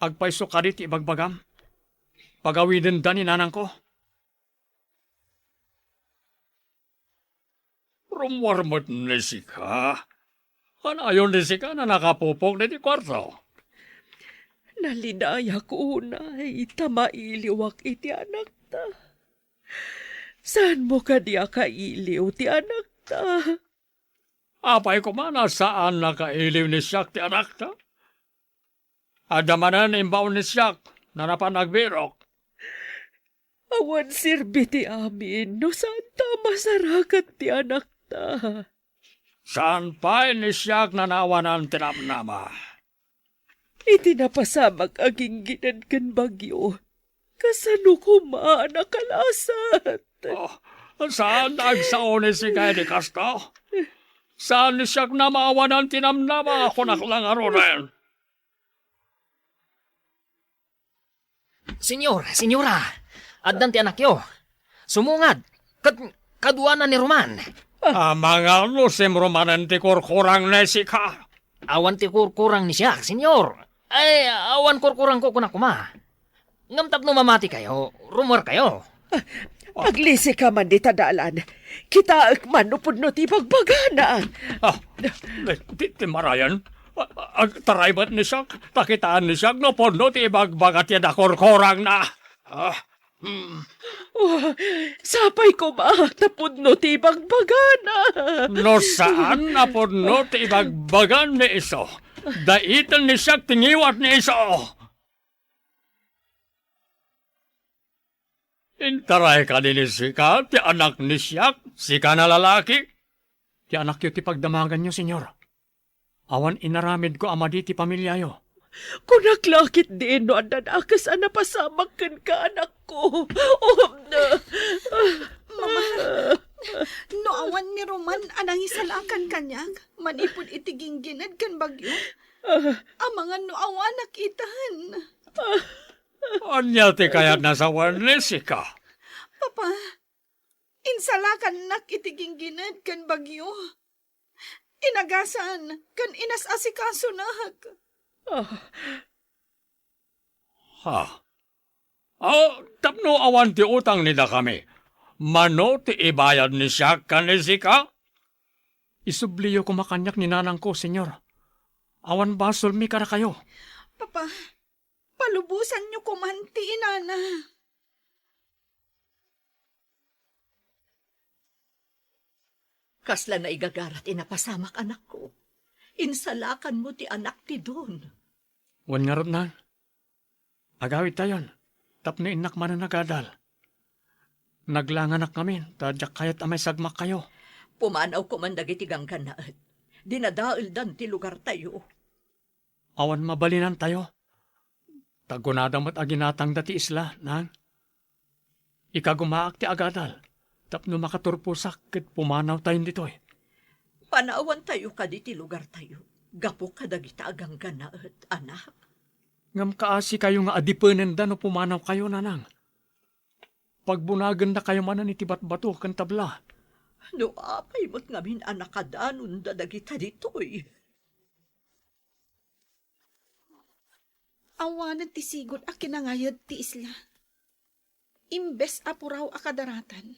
Agpayso kadi ti ibagbagam? Pagawidenda ni nanangko. Rummuar met ni sika. Anayon ni sika a nakapupok ditoy kuarto? Nalidayak unay ta mailiwak iti anakta. Saanmo kadi a kailiw ti anakta? Apay koma a saan a kailiw ni siak ti anakta? Adda manen imbaon ni siak, nanapan agbirok. Awan serbi ti amin no saan ta masarakan ti anakta. Saan pay ni siak nanawanan ti namnama. Iti napasamak a ginggined ken bagyo, kasano koma a nakalasat? Oh, saan agsao ni sika idi kasta? Saan ni siak namawanan ti namnama a kunak la ngaruden? Señor, señora, addan ti anakyo. Sumungad, ket kaduana ni Roman. Amangan no simrumanen ti kurkurang ni sika. Awan ti kurkurang ni siak, señor. Ay, awan kurkurangko, kunak koma. Ngem tapno mamatikayo, rummuarkayo. Aglisika man dita dalan. Kitaek man no pudno ti ibagbagana. Ah, ti, ti marayan. Ah, agtaray met ni siak, ta kitaan ni siak no pudno ti ibagbaga ti nakurkurangna. Ah, hmm. Oh, sapay koma ta pudno ti ibagbagana. No saan a pudno ti ibagbagan ni isu, daiten ni siak ti ngiwat ni isu. Intaray kadi ni sika ti anak ni siak, sika a lalaki? Ti anakyo ti pagdamaganyo, señor. Awan inaramidko a madi ti pamiliayo. Kunak la ketdin no adda dakes a napasamak kenka, anakko. Oh, na. Mama, no awan ni Roman a nangisalakan kaniak manipud iti ginggined ken bagyo, amangan no awanak itan. Ania ti kayatna a sawen ni sika? Papa, insalakannak iti ginggined ken bagyo. Inagasan ken inas-asikasunak. Ah. Ha? Ah, tapno awan ti utang ni dakami, mano ti ibayad ni siak ken ni sika? Isubliyo koma kaniak ni nanangko, señor. Awan basolmi kadakayo. Papa, palubosanyo koman ti inana. Kasla naigagara ti napasamak, anakko. Insalakanmo ti anak ti Don. Wen ngarud, nang, agawidtayon tapno innak manen agadal. Naglanganak ngamin ta diak kayat a maisagmakkayo. Pumanaw koman dagiti ganggannaet. Dinadaeldan ti lugartayo. Awan mabalinantayo. Ta kunada met a ginatangda ti isla, nang. Ikagumaak ti agadal tapno makaturposak ket pumanawtayon ditoy. Panawantayo kadi ti lugartayo. gapu kadagita a ganggannaet, anak. Ngem kaasikayo nga adipenenda no pumanawkayo, nanang. Pagbunagennakayo manen iti batbato ken tabla. No apay met ngamin a nakadanonda dagita ditoy? Awanen ti sigud a kinangayed ti isla. Imbes a puraw a kadaratan,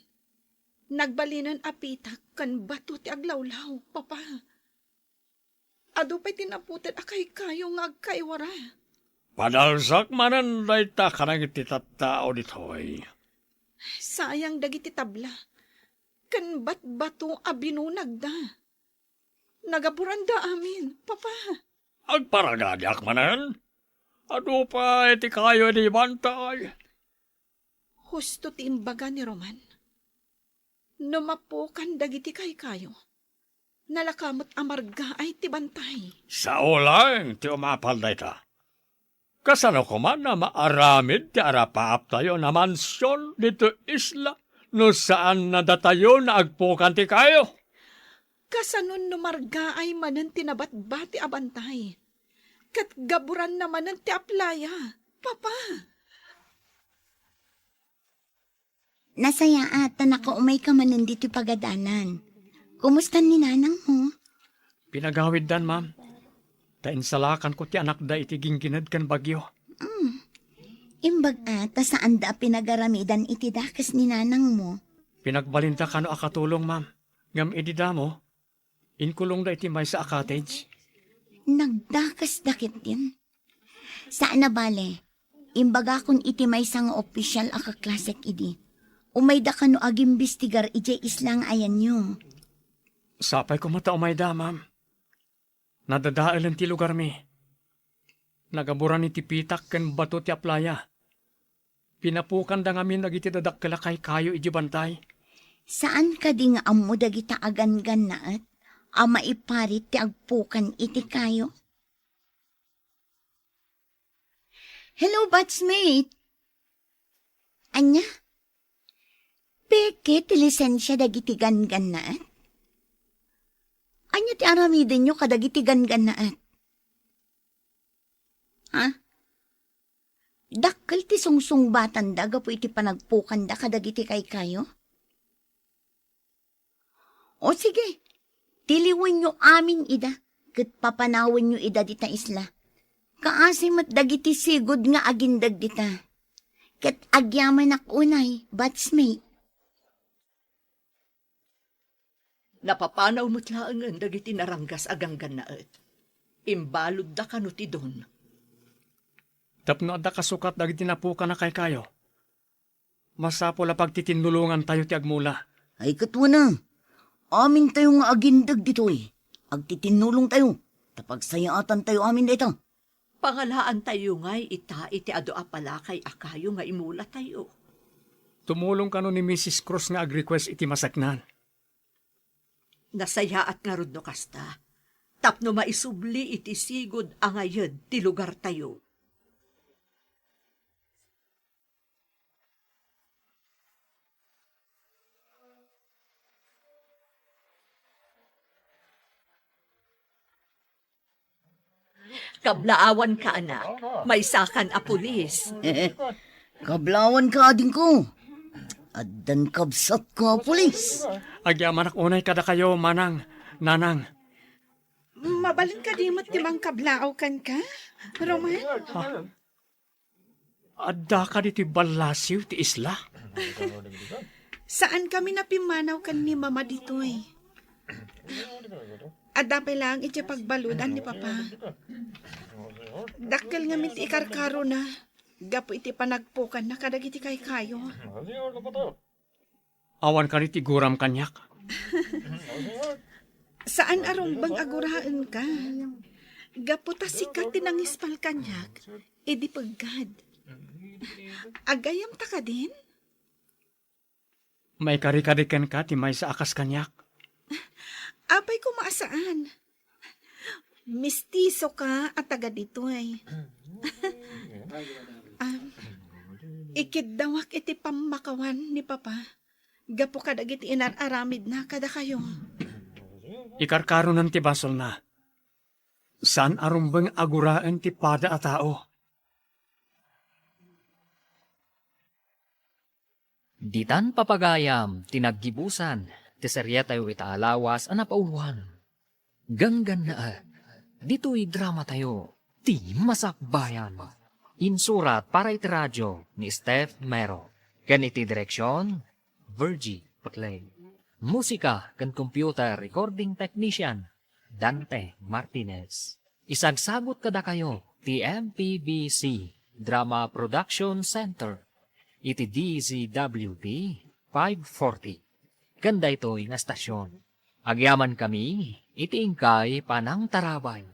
nagbalinen a pitak ken bato ti aglawlaw, Papa. Adu pay ti naputed a kaykayo nga agkaiwara. Padalsak manen dayta kadagiti tattao ditoy. Sayang dagiti tabla ken batbato a binunagda. Nagaburanda amin, Papa. Agparagadiak manen. Adu pay ti kayo idi bantay. Husto ti imbaga ni Roman. No mapukan dagiti kaykayo, nalaka met a margaay ti bantay. Sao laeng ti umapal dayta. Kasano koma a maaramid ti arapaaptayo a mansion ditoy isla no saan a datayo nga agpukan ti kayo? Kasano no margaay manen ti nabatbati a bantay? Ket gaburanna manen ti aplaya, Papa. Nasayaat ta nakaumayka manen ditoy pagadanan. Kumusta ni nanangmo? Pinagawiddan, ma'am. Ta insalakanko ti anakda iti ginggined ken bagyo. Mm. Imbag a ta saanda a pinagaramidan iti dakes ni nanangmo. Pinagbalinda kano a katulong, ma'am. Ngem idi damo, inkulongda iti maysa a cottage. Nagdakesda ketdin. Saan a bale, imbagakon iti maysa nga opisial a kaklasek idi. Umayda kano agimbestigar idiay isla nga ayanyo. Sapay koma ta umayda, ma'am. Nadadaelen ti lugarmi. Nagaburan iti pitak ken bato ti aplaya. Pinapukanda ngamin dagiti dadakkel a kaykayo idiay bantay. Saan kadi nga ammo dagita a ganggannaet a maiparit ti agpukan iti kayo? Hello, batchmate! Ania? Peke ti lisensia dagiti ganggannaet? Ania ti aramidenyo kadagiti ganggannaet? Ha? Dakkel ti sungsungbatanda gapu iti panagpukanda kadagiti kaykayo? O sige, tiliwenyo amin ida, ket papanawenyo ida dita isla. Kaasi met dagiti sigud nga agindeg dita. Ket agyamanak unay, batchmate. Napapanaw met laengen dagiti naranggas a ganggannaet. Imbaludda kano ti don. Tapno adda kasukat dagiti napukan a kaykayo, masapul a pagtitinnulongantayo ti agmula. Ay, ket wen a, amintayo nga agindeg ditoy, agtitinnulongtayo, ta pagsayaatantayo amin dayta. Pangalaantayo ngay ita iti adu a palakay a kayo nga imulatayo. Tumulong kano ni Missus Cruz nga ag-request iti maseknan. Nasayaat ngarud no kasta, tapno maisubli iti sigud a ngayed ti lugartayo. Kablaawanka, anak. Maysakan a pulis. Kablaawanka, adingko. Addan kabsatko a pulis. Agyamanak unay kadakayo, manang, nanang. Mabalin kadi met ti mangkablaaw kenka, Roman? Ha? Adda kadi ti ballasiw ti isla? Saan kami napimmanaw ken ni Mama ditoy. Adda pay laeng iti pagbaludan ni Papa. Dakkel ngamin ti ikarkarona gapu iti panagpukanna kadagiti kaykayo. Awan kadi ti guram kaniak? Saan a rumbeng a guraenka. Gapu ta sika ti nangispal kaniak idi peggad. Agayamta kadin? Maikari kadi kenka ti maysa a kas kaniak? Apay koma a saan? Mistisoka a taga ditoy. Am, ikiddawak iti pammakawan ni Papa gapu kadagiti inar-aramidna kadakayo. Ikarkaronan ti basolna. Saan a rumbeng a guraen ti pada a tao. Ditan papagayam ti naggibusan ti serietayo ita a lawas a napauloan. Ganggannaet, ditoy dramatayo, Ti Masakbayan. Insurat para iti radio ni Steph Mero. Ken iti direksyon, Virgie Paclay. Musika ken computer recording technician, Dante Martinez. Isagsagut kadakayo ti M P B C Drama Production Center iti D Z W T five forty. Ken daytoy nga estasyon, agyamankami iti inkay panangtarabay.